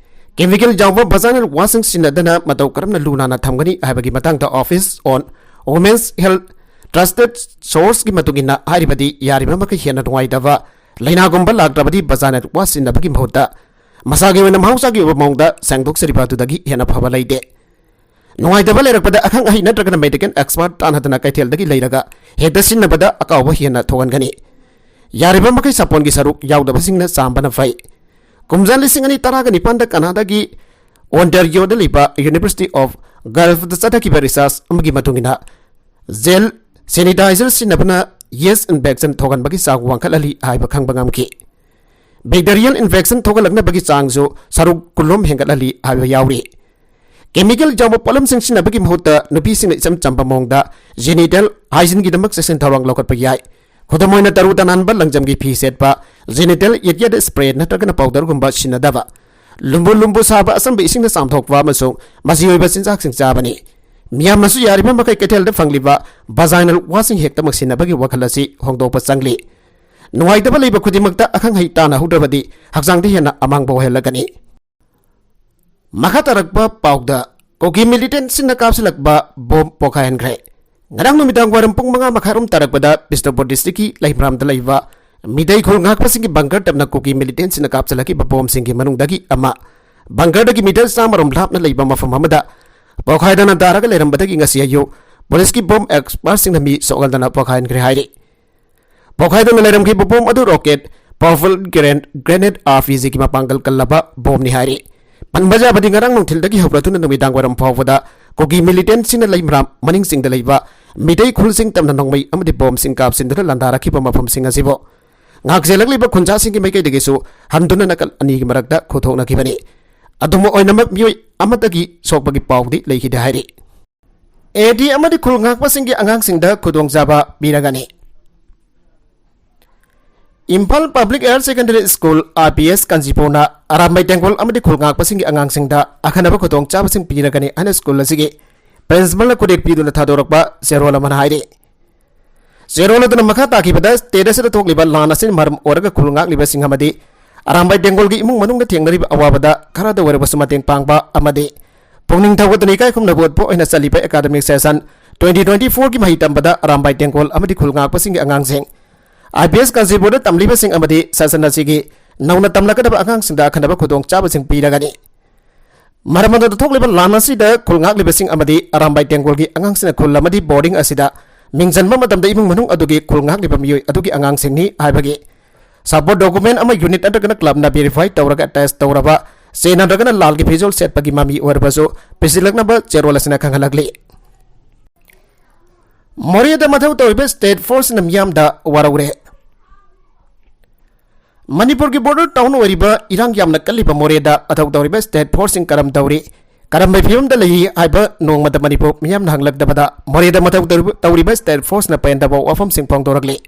Chemical ꯌꯥꯎꯕ vaginal washꯁꯤꯡ ꯁꯤꯖꯤꯟꯅꯗꯅ ꯃꯇꯧ ꯀꯔꯝꯅ ꯂꯨ ꯅꯥꯟꯅ ꯊꯝꯒꯅꯤ ꯍꯥꯏꯕꯒꯤ ꯃꯇꯥꯡꯗ Office on Women's Health Trusted Sourceꯀꯤ ꯃꯇꯨꯡ ꯏꯟꯅ, ꯍꯥꯏꯔꯤꯕꯗꯤ ꯌꯥꯔꯤꯕ ꯃꯈꯩ ꯍꯦꯟꯅ ꯅꯨꯡꯉꯥꯏꯇꯕ ꯂꯥꯏꯅꯥꯒꯨꯝꯕ ꯂꯥꯛꯇ꯭ꯔꯕꯗꯤ vaginal wash ꯁꯤꯖꯤꯟꯅꯕꯒꯤ ꯃꯍꯨꯠꯇ ꯃꯁꯥꯒꯤ ꯑꯣꯏꯅ ꯃꯍꯧꯁꯥꯒꯤ ꯑꯣꯏꯕ ꯃꯑꯣꯡꯗ ꯁꯦꯡꯗꯣꯛꯆꯔꯤꯕ ꯑꯗꯨꯗꯒꯤ ꯍꯦꯟꯅ ꯐꯕ ꯂꯩꯇꯦ꯫ ꯅꯨꯡꯉꯥꯏꯇꯕ ꯂꯩꯔꯛꯄꯗ ꯑꯈꯪ ꯑꯍꯩ ꯅꯠꯇ꯭ꯔꯒꯅ medical expert ꯇꯥꯟꯅꯗꯅ ꯀꯩꯊꯦꯜꯗꯒꯤ ꯂꯩꯔꯒ ꯍꯦꯛꯇ ꯁꯤꯖꯤꯟꯅꯕꯗ ꯑꯀꯥꯎꯕ ꯍꯦꯟꯅ ꯊꯣꯛꯍꯟꯒꯅꯤ꯫ ꯌꯥꯔꯤꯕ ꯃꯈꯩ ꯁꯥꯄꯣꯟꯒꯤ ꯁꯔꯨꯛ ꯌꯥꯎꯗꯕꯁꯤꯡꯅ ꯆꯥꯝꯕꯅ ꯐꯩ꯫ ꯀꯨꯝꯖꯥ ꯂꯤꯁꯤꯡ ꯑꯅꯤ ꯇꯔꯥꯒ ꯅꯤꯄꯥꯟꯗ ꯀꯅꯥꯗꯥꯒꯤ Ontarioꯗ ꯂꯩꯕ University of Guelphꯗ ꯆꯠꯊꯈꯤꯕ research ꯑꯃꯒꯤ ꯃꯇꯨꯡ ꯏꯟꯅ, gel sanitizer ꯁꯤꯖꯤꯟꯅꯕꯅ yeast infection ꯊꯣꯛꯍꯟꯕꯒꯤ ꯆꯥꯡ ꯋꯥꯡꯈꯠꯍꯜꯂꯤ ꯍꯥꯏꯕ ꯈꯪꯕ ꯉꯝꯈꯤ꯫ Bacterial infection ꯊꯣꯛꯍꯜꯂꯛꯅꯕꯒꯤ ꯆꯥꯡꯁꯨ ꯁꯔꯨꯛ ꯀꯨꯟꯂꯣꯝ ꯍꯦꯟꯒꯠꯍꯜꯂꯤ ꯍꯥꯏꯕ ꯌꯥꯎꯔꯤ꯫ Chemical ꯌꯥꯎꯕ ꯄꯣꯠꯂꯝꯁꯤꯡ ꯁꯤꯖꯤꯟꯅꯕꯒꯤ ꯃꯍꯨꯠꯇ ꯅꯨꯄꯤꯁꯤꯡꯅ ꯏꯆꯝ ꯆꯝꯕ ꯃꯑꯣꯡꯗ genital hygieneꯒꯤꯗꯃꯛ ꯆꯦꯛꯁꯤꯟ ꯊꯧꯔꯥꯡ ꯂꯧꯈꯠꯄ ꯌꯥꯏ꯫ ꯈꯨꯗꯝ ꯑꯣꯏꯅ, ꯇꯔꯨ ꯇꯅꯥꯟꯕ ꯂꯪꯖꯝꯒꯤ ꯐꯤ ꯁꯦꯠꯄ, genital areaꯗ spray ꯅꯠꯇ꯭ꯔꯒꯅ powderꯒꯨꯝꯕ ꯁꯤꯖꯤꯟꯅꯗꯕ, ꯂꯨꯝꯕꯨ ꯂꯨꯝꯕꯨ ꯁꯥꯕ ꯑꯆꯝꯕ ꯏꯁꯤꯡꯅ ꯆꯥꯝꯊꯣꯛꯄ ꯑꯃꯁꯨꯡ ꯃꯆꯤ ꯑꯣꯏꯕ ꯆꯤꯟꯖꯥꯛꯁꯤꯡ ꯆꯥꯕꯅꯤ꯫ ꯃꯤꯌꯥꯝꯅꯁꯨ ꯌꯥꯔꯤꯕ ꯃꯈꯩ ꯀꯩꯊꯦꯜꯗ ꯐꯪꯂꯤꯕ vaginal washꯁꯤꯡ ꯍꯦꯛꯇꯃꯛ ꯁꯤꯖꯤꯟꯅꯕꯒꯤ ꯋꯥꯈꯜ ꯑꯁꯤ ꯍꯣꯡꯗꯣꯛꯄ ꯆꯪꯂꯤ꯫ ꯅꯨꯡꯉꯥꯏꯇꯕ ꯂꯩꯕ ꯈꯨꯗꯤꯡꯃꯛꯇ ꯑꯈꯪ ꯑꯍꯩ ꯇꯥꯟꯅꯍꯧꯗ꯭ꯔꯕꯗꯤ ꯍꯛꯆꯥꯡꯗ ꯍꯦꯟꯅ ꯑꯃꯥꯡꯕ ꯑꯣꯏꯍꯜꯂꯒꯅꯤ꯫ ꯃꯈꯥ ꯇꯥꯔꯛꯄ ꯄꯥꯎꯗ, ꯀꯨꯀꯤ militantꯁꯤꯡꯅ ꯀꯥꯞꯁꯤꯜꯂꯛꯄ bomb ꯄꯣꯈꯥꯏꯍꯟꯈ꯭ꯔꯦ꯫ ꯉꯔꯥꯡ ꯅꯨꯃꯤꯗꯥꯡ ꯋꯥꯏꯔꯝ ꯄꯨꯡ ꯃꯉꯥ ꯃꯈꯥꯏꯔꯣꯝ ꯇꯥꯔꯛꯄꯗ ꯕꯤꯁꯅꯨꯄꯨꯔ districtꯀꯤ ꯂꯩꯃꯔꯥꯝꯗ ꯂꯩꯕ ꯃꯤꯇꯩ ꯈꯨꯜ ꯉꯥꯛꯄꯁꯤꯡꯒꯤ bunker ꯇꯝꯅ ꯀꯨꯀꯤ militantꯁꯤꯡꯅ ꯀꯥꯞꯁꯤꯜꯂꯛꯈꯤꯕ bombꯁꯤꯡꯒꯤ ꯃꯅꯨꯡꯗꯒꯤ ꯑꯃ bunkerꯗꯒꯤ meter ꯆꯥꯝꯃꯔꯣꯝ ꯂꯥꯞꯅ ꯂꯩꯕ ꯃꯐꯝ ꯑꯃꯗ ꯄꯣꯈꯥꯏꯗꯅ ꯇꯥꯔꯒ ꯂꯩꯔꯝꯕꯗꯒꯤ ꯉꯁꯤ ꯑꯌꯨꯛ policeꯀꯤ bomb expertꯁꯤꯡꯅ ꯃꯤ ꯁꯣꯛꯍꯟꯗꯅ ꯄꯣꯈꯥꯏꯍꯟꯈ꯭ꯔꯦ ꯍꯥꯏꯔꯤ꯫ ꯄꯣꯈꯥꯏꯗꯨꯅ ꯂꯩꯔꯝꯈꯤꯕ bomb ꯑꯗꯨ rocket powerful gran-, grenade RPGꯒꯤ ꯃꯄꯥꯡꯒꯜ ꯀꯜꯂꯕ bombꯅꯤ ꯍꯥꯏꯔꯤ꯫ ꯄꯟꯕ ꯌꯥꯕꯗꯤ, ꯉꯔꯥꯡ ꯅꯨꯡꯊꯤꯜꯗꯒꯤ ꯍꯧꯔꯗꯨꯅ ꯅꯨꯃꯤꯗꯥꯡ ꯋꯥꯏꯔꯝ ꯐꯥꯎꯕꯗ ꯀꯨꯀꯤ militantꯁꯤꯡꯅ ꯂꯩꯃꯔꯥꯝ ꯃꯅꯤꯡ ꯆꯤꯡꯗ ꯂꯩꯕ ꯃꯤꯇꯩ ꯈꯨꯜꯁꯤꯡ ꯇꯝꯅ ꯅꯣꯡꯃꯩ ꯑꯃꯗꯤ bombꯁꯤꯡ ꯀꯥꯞꯁꯤꯟꯗꯨꯅ ꯂꯥꯟꯗꯥꯔꯛꯈꯤꯕ ꯃꯐꯝꯁꯤꯡ ꯑꯁꯤꯕꯨ ꯉꯥꯛ ꯆꯦꯜꯂꯛꯂꯤꯕ ꯈꯨꯟꯖꯥꯁꯤꯡꯒꯤ ꯃꯥꯏꯀꯩꯗꯒꯤꯁꯨ ꯍꯟꯗꯨꯅ ꯅꯥꯀꯜ ꯑꯅꯤꯒꯤ ꯃꯔꯛꯇ ꯈꯨꯠꯊꯣꯛꯅꯈꯤꯕꯅꯤ꯫ ꯑꯗꯨꯝ ꯑꯣꯏꯅꯃꯛ, ꯃꯤꯑꯣꯏ ꯑꯃꯠꯇꯒꯤ ꯁꯣꯛꯄꯒꯤ ꯄꯥꯎꯗꯤ ꯂꯩꯈꯤꯗꯦ ꯍꯥꯏꯔꯤ꯫ AD ꯑꯃꯗꯤ ꯈꯨꯜ ꯉꯥꯛꯄꯁꯤꯡꯒꯤ ꯑꯉꯥꯡꯁꯤꯡꯗ ꯈꯨꯗꯣꯡꯆꯥꯕ ꯄꯤꯔꯒꯅꯤ꯫ Imphal Public Higher Secondary School, I P S ꯀꯥꯟꯆꯤꯄꯨꯔꯅ Arambai ꯇꯦꯡꯒꯣꯜ ꯑꯃꯗꯤ ꯈꯨꯜ ꯉꯥꯛꯄꯁꯤꯡꯒꯤ ꯑꯉꯥꯡꯁꯤꯡꯗ ꯑꯈꯟꯅꯕ ꯈꯨꯗꯣꯡꯆꯥꯕꯁꯤꯡ ꯄꯤꯔꯒꯅꯤ ꯍꯥꯏꯅ ꯁ꯭ꯀꯨꯜ ꯑꯁꯤꯒꯤ ꯄ꯭ꯔꯤꯟꯁꯤꯄꯥꯜꯅ ꯈꯨꯗꯦꯛ ꯄꯤꯗꯨꯅ ꯊꯥꯗꯣꯔꯛꯄ ꯆꯦꯔꯣꯜ ꯑꯃꯅ ꯍꯥꯏꯔꯤ꯫ ꯆꯦꯔꯣꯜ ꯑꯗꯨꯅ ꯃꯈꯥ ꯇꯥꯈꯤꯕꯗ, ꯁ꯭ꯇꯦꯠ ꯑꯁꯤꯗ ꯊꯣꯛꯂꯤꯕ ꯂꯥꯟ ꯑꯁꯤꯅ ꯃꯔꯝ ꯑꯣꯏꯔꯒ ꯈꯨꯜ ꯉꯥꯛꯂꯤꯕꯁꯤꯡ ꯑꯃꯗꯤ ꯑꯔꯥꯝꯕꯥꯏ ꯇꯦꯡꯒꯣꯜꯒꯤ ꯏꯃꯨꯡ ꯃꯅꯨꯡꯗ ꯊꯦꯡꯅꯔꯤꯕ ꯑꯋꯥꯕꯗ ꯈꯔꯗ ꯑꯣꯏꯔꯕꯁꯨ ꯃꯇꯦꯡ ꯄꯥꯡꯕ ꯑꯃꯗꯤ ꯄꯨꯛꯅꯤꯡ ꯊꯧꯒꯠꯇꯨꯅ ꯏꯀꯥꯏ ꯈꯨꯝꯅꯕ ꯎꯠꯄ ꯑꯣꯏꯅ ꯆꯠꯂꯤꯕ academic session twenty twenty-four ꯒꯤ ꯃꯍꯩ ꯇꯝꯕꯗ ꯑꯔꯥꯝꯕꯥꯏ ꯇꯦꯡꯒꯣꯜ ꯑꯃꯗꯤ ꯈꯨꯜ ꯉꯥꯛꯄꯁꯤꯡꯒꯤ ꯑꯉꯥꯡꯁꯤꯡ, I P S ꯀꯥꯟꯆꯤꯄꯨꯔꯗ ꯇꯝꯂꯤꯕꯁꯤꯡ ꯑꯃꯗꯤ session ꯑꯁꯤꯒꯤ ꯅꯧꯅ ꯇꯝꯂꯛꯀꯗꯕ ꯑꯉꯥꯡꯁꯤꯡꯗ ꯑꯈꯟꯅꯕ ꯈꯨꯗꯣꯡꯆꯥꯕꯁꯤꯡ ꯄꯤꯔꯒꯅꯤ꯫ ꯃꯔꯝ ꯑꯗꯨꯅ ꯊꯣꯛꯂꯤꯕ ꯂꯥꯟ ꯑꯁꯤꯗ ꯈꯨꯜ ꯉꯥꯛꯂꯤꯕꯁꯤꯡ ꯑꯃꯗꯤ ꯑꯔꯥꯝꯕꯥꯏ ꯇꯦꯡꯒꯣꯜꯒꯤ ꯑꯉꯥꯡꯁꯤꯡꯅ ꯈꯨꯜ ꯑꯃꯗꯤ ꯕꯣꯔꯗꯤꯡ ꯑꯁꯤꯗ ꯃꯤꯡ ꯆꯟꯕ ꯃꯇꯝꯗ ꯏꯃꯨꯡ ꯃꯅꯨꯡ ꯑꯗꯨꯒꯤ ꯈꯨꯜ ꯉꯥꯛꯂꯤꯕ ꯃꯤꯑꯣꯏ ꯑꯗꯨꯒꯤ ꯑꯉꯥꯡꯁꯤꯡꯅꯤ ꯍꯥꯏꯕꯒꯤ support document ꯑꯃ unit ꯅꯠꯇ꯭ꯔꯒꯅ club ꯅ verify ꯇꯧꯔꯒ attach ꯇꯧꯔꯕ ꯆꯦ ꯅꯠꯇ꯭ꯔꯒꯅ ꯂꯥꯜꯒꯤ ꯐꯤꯖꯣꯜ ꯁꯦꯠꯄꯒꯤ ꯃꯃꯤ ꯑꯣꯏꯔꯕꯁꯨ ꯄꯤꯁꯤꯜꯂꯛꯅꯕ ꯆꯦꯔꯣꯜ ꯑꯁꯤꯅ ꯈꯪꯍꯜꯂꯛꯂꯤ꯫ ꯃꯣꯔꯦꯗ ꯃꯊꯧ ꯇꯧꯔꯤꯕ state force ꯅ ꯃꯤꯌꯥꯝꯗ ꯋꯥꯔꯧꯔꯦ꯫ ꯃꯅꯤꯄꯨꯔꯒꯤ border town ꯑꯣꯏꯔꯤꯕ ꯏꯔꯥꯡ ꯌꯥꯝꯅ ꯀꯜꯂꯤꯕ ꯃꯣꯔꯦꯗ ꯃꯊꯧ ꯇꯧꯔꯤꯕ state force ꯁꯤꯡ ꯀꯔꯝ ꯇꯧꯔꯤ, ꯀꯔꯝꯕ ꯐꯤꯕꯝꯗ ꯂꯩꯔꯤ ꯍꯥꯏꯕ ꯅꯣꯡꯃꯗ ꯃꯅꯤꯄꯨꯔ ꯃꯤꯌꯥꯝꯅ ꯍꯪꯂꯛꯇꯕꯗ, ꯃꯣꯔꯦꯗ ꯃꯊꯧ ꯇꯧꯔꯤꯕ, ꯇꯧꯔꯤꯕ state force ꯅ ꯄꯦꯟꯗꯕ ꯋꯥꯐꯝꯁꯤꯡ ꯐꯣꯡꯗꯣꯔꯛꯂꯤ꯫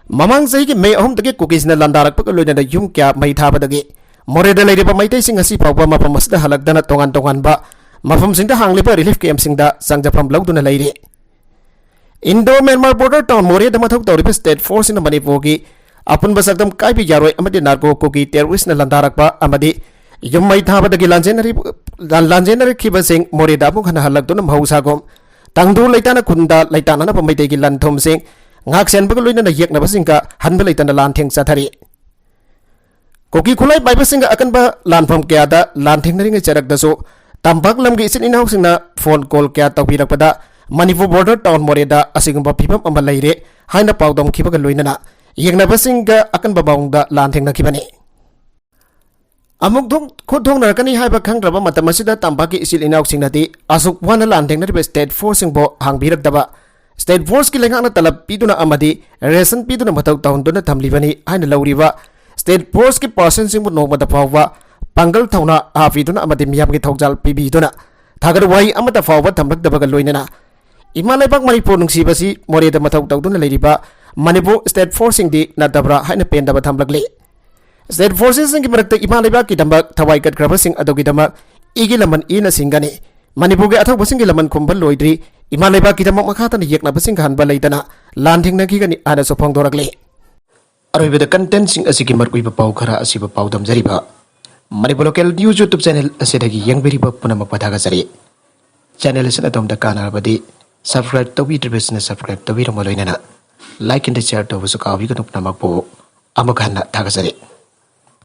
ꯃꯃꯥꯡ ꯆꯍꯤꯒꯤ ꯃꯦ ꯑꯍꯨꯝꯗꯒꯤ ꯀꯨꯀꯤꯁꯤꯡꯅ ꯂꯥꯟꯗꯥꯔꯛꯄꯒ ꯂꯣꯏꯅꯅ ꯌꯨꯝ ꯀꯌꯥ ꯃꯩ ꯊꯥꯕꯗꯒꯤ ꯃꯣꯔꯦꯗ ꯂꯩꯔꯤꯕ ꯃꯩꯇꯩꯁꯤꯡ ꯉꯁꯤ ꯐꯥꯎꯕ ꯃꯐꯝ ꯑꯁꯤꯗ ꯍꯜꯂꯛꯇꯅ ꯇꯣꯉꯥꯟ ꯇꯣꯉꯥꯟꯕ ꯃꯐꯝꯁꯤꯡꯗ ꯍꯥꯡꯂꯤꯕ relief camp ꯁꯤꯡꯗ ꯆꯪꯖꯐꯝ ꯂꯧꯗꯨꯅ ꯂꯩꯔꯤ꯫ Indo Myanmar border town ꯃꯣꯔꯦꯗ ꯃꯊꯧ ꯇꯧꯔꯤꯕ state force ꯁꯤꯅ ꯃꯅꯤꯄꯨꯔꯒꯤ ꯑꯄꯨꯟꯕ ꯁꯛꯇꯝ ꯀꯥꯏꯕ ꯌꯥꯔꯣꯏ ꯑꯃꯗꯤ narco ꯀꯨꯀꯤ terrorist ꯅ ꯂꯥꯟꯗꯥꯔꯛꯄ ꯑꯃꯗꯤ ꯌꯨꯝ ꯃꯩ ꯊꯥꯕꯗꯒꯤ ꯂꯥꯟꯖꯦꯟꯅꯔꯤ-, ꯂꯥꯟ-, ꯂꯥꯟꯖꯦꯟꯅꯔꯛꯈꯤꯕꯁꯤꯡ ꯃꯣꯔꯦꯗ ꯑꯃꯨꯛ ꯍꯟꯅ ꯍꯜꯂꯛꯇꯨꯅ ꯃꯍꯧꯁꯥꯒꯨꯝ ꯇꯪꯗꯨ ꯂꯩꯇꯥꯅ ꯈꯨꯟꯗ ꯂꯩꯇꯥꯅꯅꯕ ꯃꯩꯇꯩꯒꯤ ꯂꯟ ꯊꯨꯝꯁꯤꯡ ꯉꯥꯛ ꯁꯦꯟꯕꯒ ꯂꯣꯏꯅꯅ ꯌꯦꯛꯅꯕꯁꯤꯡꯒ ꯍꯟꯕ ꯂꯩꯇꯅ ꯂꯥꯟ ꯊꯦꯡ ꯆꯠꯊꯔꯤ꯫ ꯀꯨꯀꯤ ꯈꯨꯠꯂꯥꯏ ꯄꯥꯏꯕꯁꯤꯡꯒ ꯑꯀꯟꯕ ꯂꯥꯟꯐꯝ ꯀꯌꯥꯗ ꯂꯥꯟ ꯊꯦꯡꯅꯔꯤꯉꯩ ꯆꯔꯛꯇꯁꯨ ꯇꯝꯄꯥꯛ ꯂꯝꯒꯤ ꯏꯆꯤꯟ ꯏꯅꯥꯎꯁꯤꯡꯅ phone call ꯀꯌꯥ ꯇꯧꯕꯤꯔꯛꯄꯗ ꯃꯅꯤꯄꯨꯔ border town ꯃꯣꯔꯦꯗ ꯑꯁꯤꯒꯨꯝꯕ ꯐꯤꯕꯝ ꯑꯃ ꯂꯩꯔꯦ ꯍꯥꯏꯅ ꯄꯥꯎꯗꯝꯈꯤꯕꯒ ꯂꯣꯏꯅꯅ ꯌꯦꯡꯅꯕꯁꯤꯡꯒ ꯑꯀꯟꯕ ꯃꯑꯣꯡꯗ ꯂꯥꯟ ꯊꯦꯡꯅꯈꯤꯕꯅꯤ꯫ ꯑꯃꯨꯛ ꯊꯣꯛ-, ꯈꯨꯠ ꯊꯣꯛꯅꯔꯛꯀꯅꯤ ꯍꯥꯏꯕ ꯈꯪꯗ꯭ꯔꯕ ꯃꯇꯝ ꯑꯁꯤꯗ ꯇꯝꯄꯥꯛꯀꯤ ꯏꯆꯤꯜ ꯏꯅꯥꯎꯁꯤꯡꯅꯗꯤ ꯑꯁꯨꯛ ꯋꯥꯅ ꯂꯥꯟ ꯊꯦꯡꯅꯔꯤꯕ state force ꯁꯤꯡꯕꯨ ꯍꯥꯡꯕꯤꯔꯛꯇꯕ, state force ꯀꯤ ꯂꯩꯉꯥꯛꯅ ꯇꯂꯕ ꯄꯤꯗꯨꯅ ꯑꯃꯗꯤ ration ꯄꯤꯗꯨꯅ ꯃꯊꯧ ꯇꯧꯍꯟꯗꯨꯅ ꯊꯝꯂꯤꯕꯅꯤ ꯍꯥꯏꯅ ꯂꯧꯔꯤꯕ state force ꯀꯤ person ꯁꯤꯡꯕꯨ ꯅꯣꯡꯃꯗ ꯐꯥꯎꯕ ꯄꯥꯡꯒꯜ ꯊꯧꯅꯥ ꯍꯥꯞꯄꯤꯗꯨꯅ ꯑꯃꯗꯤ ꯃꯤꯌꯥꯝꯒꯤ ꯊꯧꯖꯥꯜ ꯄꯤꯕꯤꯗꯨꯅ ꯊꯥꯒꯠ ꯋꯥꯍꯩ ꯑꯃꯠꯇ ꯐꯥꯎꯕ ꯊꯝꯂꯛꯇꯕꯒ ꯂꯣꯏꯅꯅ ꯏꯃꯥ ꯂꯩꯕꯥꯛ ꯃꯅꯤꯄꯨꯔ ꯅꯨꯡꯁꯤꯕꯁꯤ ꯃꯣꯔꯦꯗ ꯃꯊꯧ ꯇꯧꯗꯨꯅ ꯂꯩꯔꯤꯕ ꯃꯅꯤꯄꯨꯔ ꯁ꯭ꯇꯦꯠ ꯐꯣꯔꯁꯁꯤꯡꯗꯤ ꯅꯠꯇꯕ꯭ꯔꯥ ꯍꯥꯏꯅ ꯄꯦꯟꯗꯕ ꯊꯝꯂꯛꯂꯤ꯫ ꯁ꯭ꯇꯦꯠ ꯐꯣꯔꯁꯦꯁꯁꯤꯡꯒꯤ ꯃꯔꯛꯇ ꯏꯃꯥ ꯂꯩꯕꯥꯛꯀꯤꯗꯃꯛ ꯊꯋꯥꯏ ꯀꯠꯈ꯭ꯔꯕꯁꯤꯡ ꯑꯗꯨꯒꯤꯗꯃꯛ ꯏꯒꯤ ꯂꯃꯟ ꯏꯅ ꯁꯤꯡꯒꯅꯤ꯫ ꯃꯅꯤꯄꯨꯔꯒꯤ ꯑꯊꯧꯕꯁꯤꯡꯒꯤ ꯂꯃꯟ ꯈꯨꯝꯕ ꯂꯣꯏꯗ꯭ꯔꯤ꯫ ꯏꯃꯥ ꯂꯩꯕꯥꯛꯀꯤꯗꯃꯛ ꯃꯈꯥ ꯇꯥꯅ ꯌꯦꯛꯅꯕꯁꯤꯡ ꯀꯥꯍꯟꯕ ꯂꯩꯇꯅ ꯂꯥꯟ ꯊꯦꯡꯅꯈꯤꯒꯅꯤ ꯍꯥꯏꯅꯁꯨ ꯐꯣꯡꯗꯣꯔꯛꯂꯤ꯫ ꯑꯔꯣꯏꯕꯗ ꯀꯟꯇꯦꯟꯁꯤꯡ ꯑꯁꯤꯒꯤ ꯃꯔꯨꯑꯣꯏꯕ ꯄꯥꯎ ꯈꯔ ꯑꯁꯤꯕꯨ ꯄꯥꯎꯗꯝꯖꯔꯤꯕ Manipur local news YouTube channel ꯑꯁꯤꯗꯒꯤ ꯌꯦꯡꯕꯤꯔꯤꯕ ꯄꯨꯝꯅꯃꯛꯄꯨ ꯊꯥꯒꯠꯆꯔꯤ꯫ ꯆꯦꯅꯦꯜ ꯑꯁꯤꯅ ꯑꯗꯣꯝꯗ ꯀꯥꯟꯅꯔꯕꯗꯤ ꯁꯕꯁꯀ꯭ꯔꯥꯏꯕ ꯇꯧꯕꯤꯗ꯭ꯔꯤꯕꯁꯤꯡꯅ ꯁꯕꯁꯀ꯭ꯔꯥꯏꯕ ꯇꯧꯕꯤꯔꯝꯕ ꯂꯣꯏꯅꯅ ꯂꯥꯏꯛ ꯑꯦꯟ ꯁꯤꯌꯔ ꯇꯧꯕꯁꯨ ꯀꯥꯎꯕꯤꯒꯅꯨ꯫ ꯄꯨꯝꯅꯃꯛꯄꯨ ꯑꯃꯨꯛ ꯍꯟꯅ ꯊꯥꯒꯠꯆꯔꯤ꯫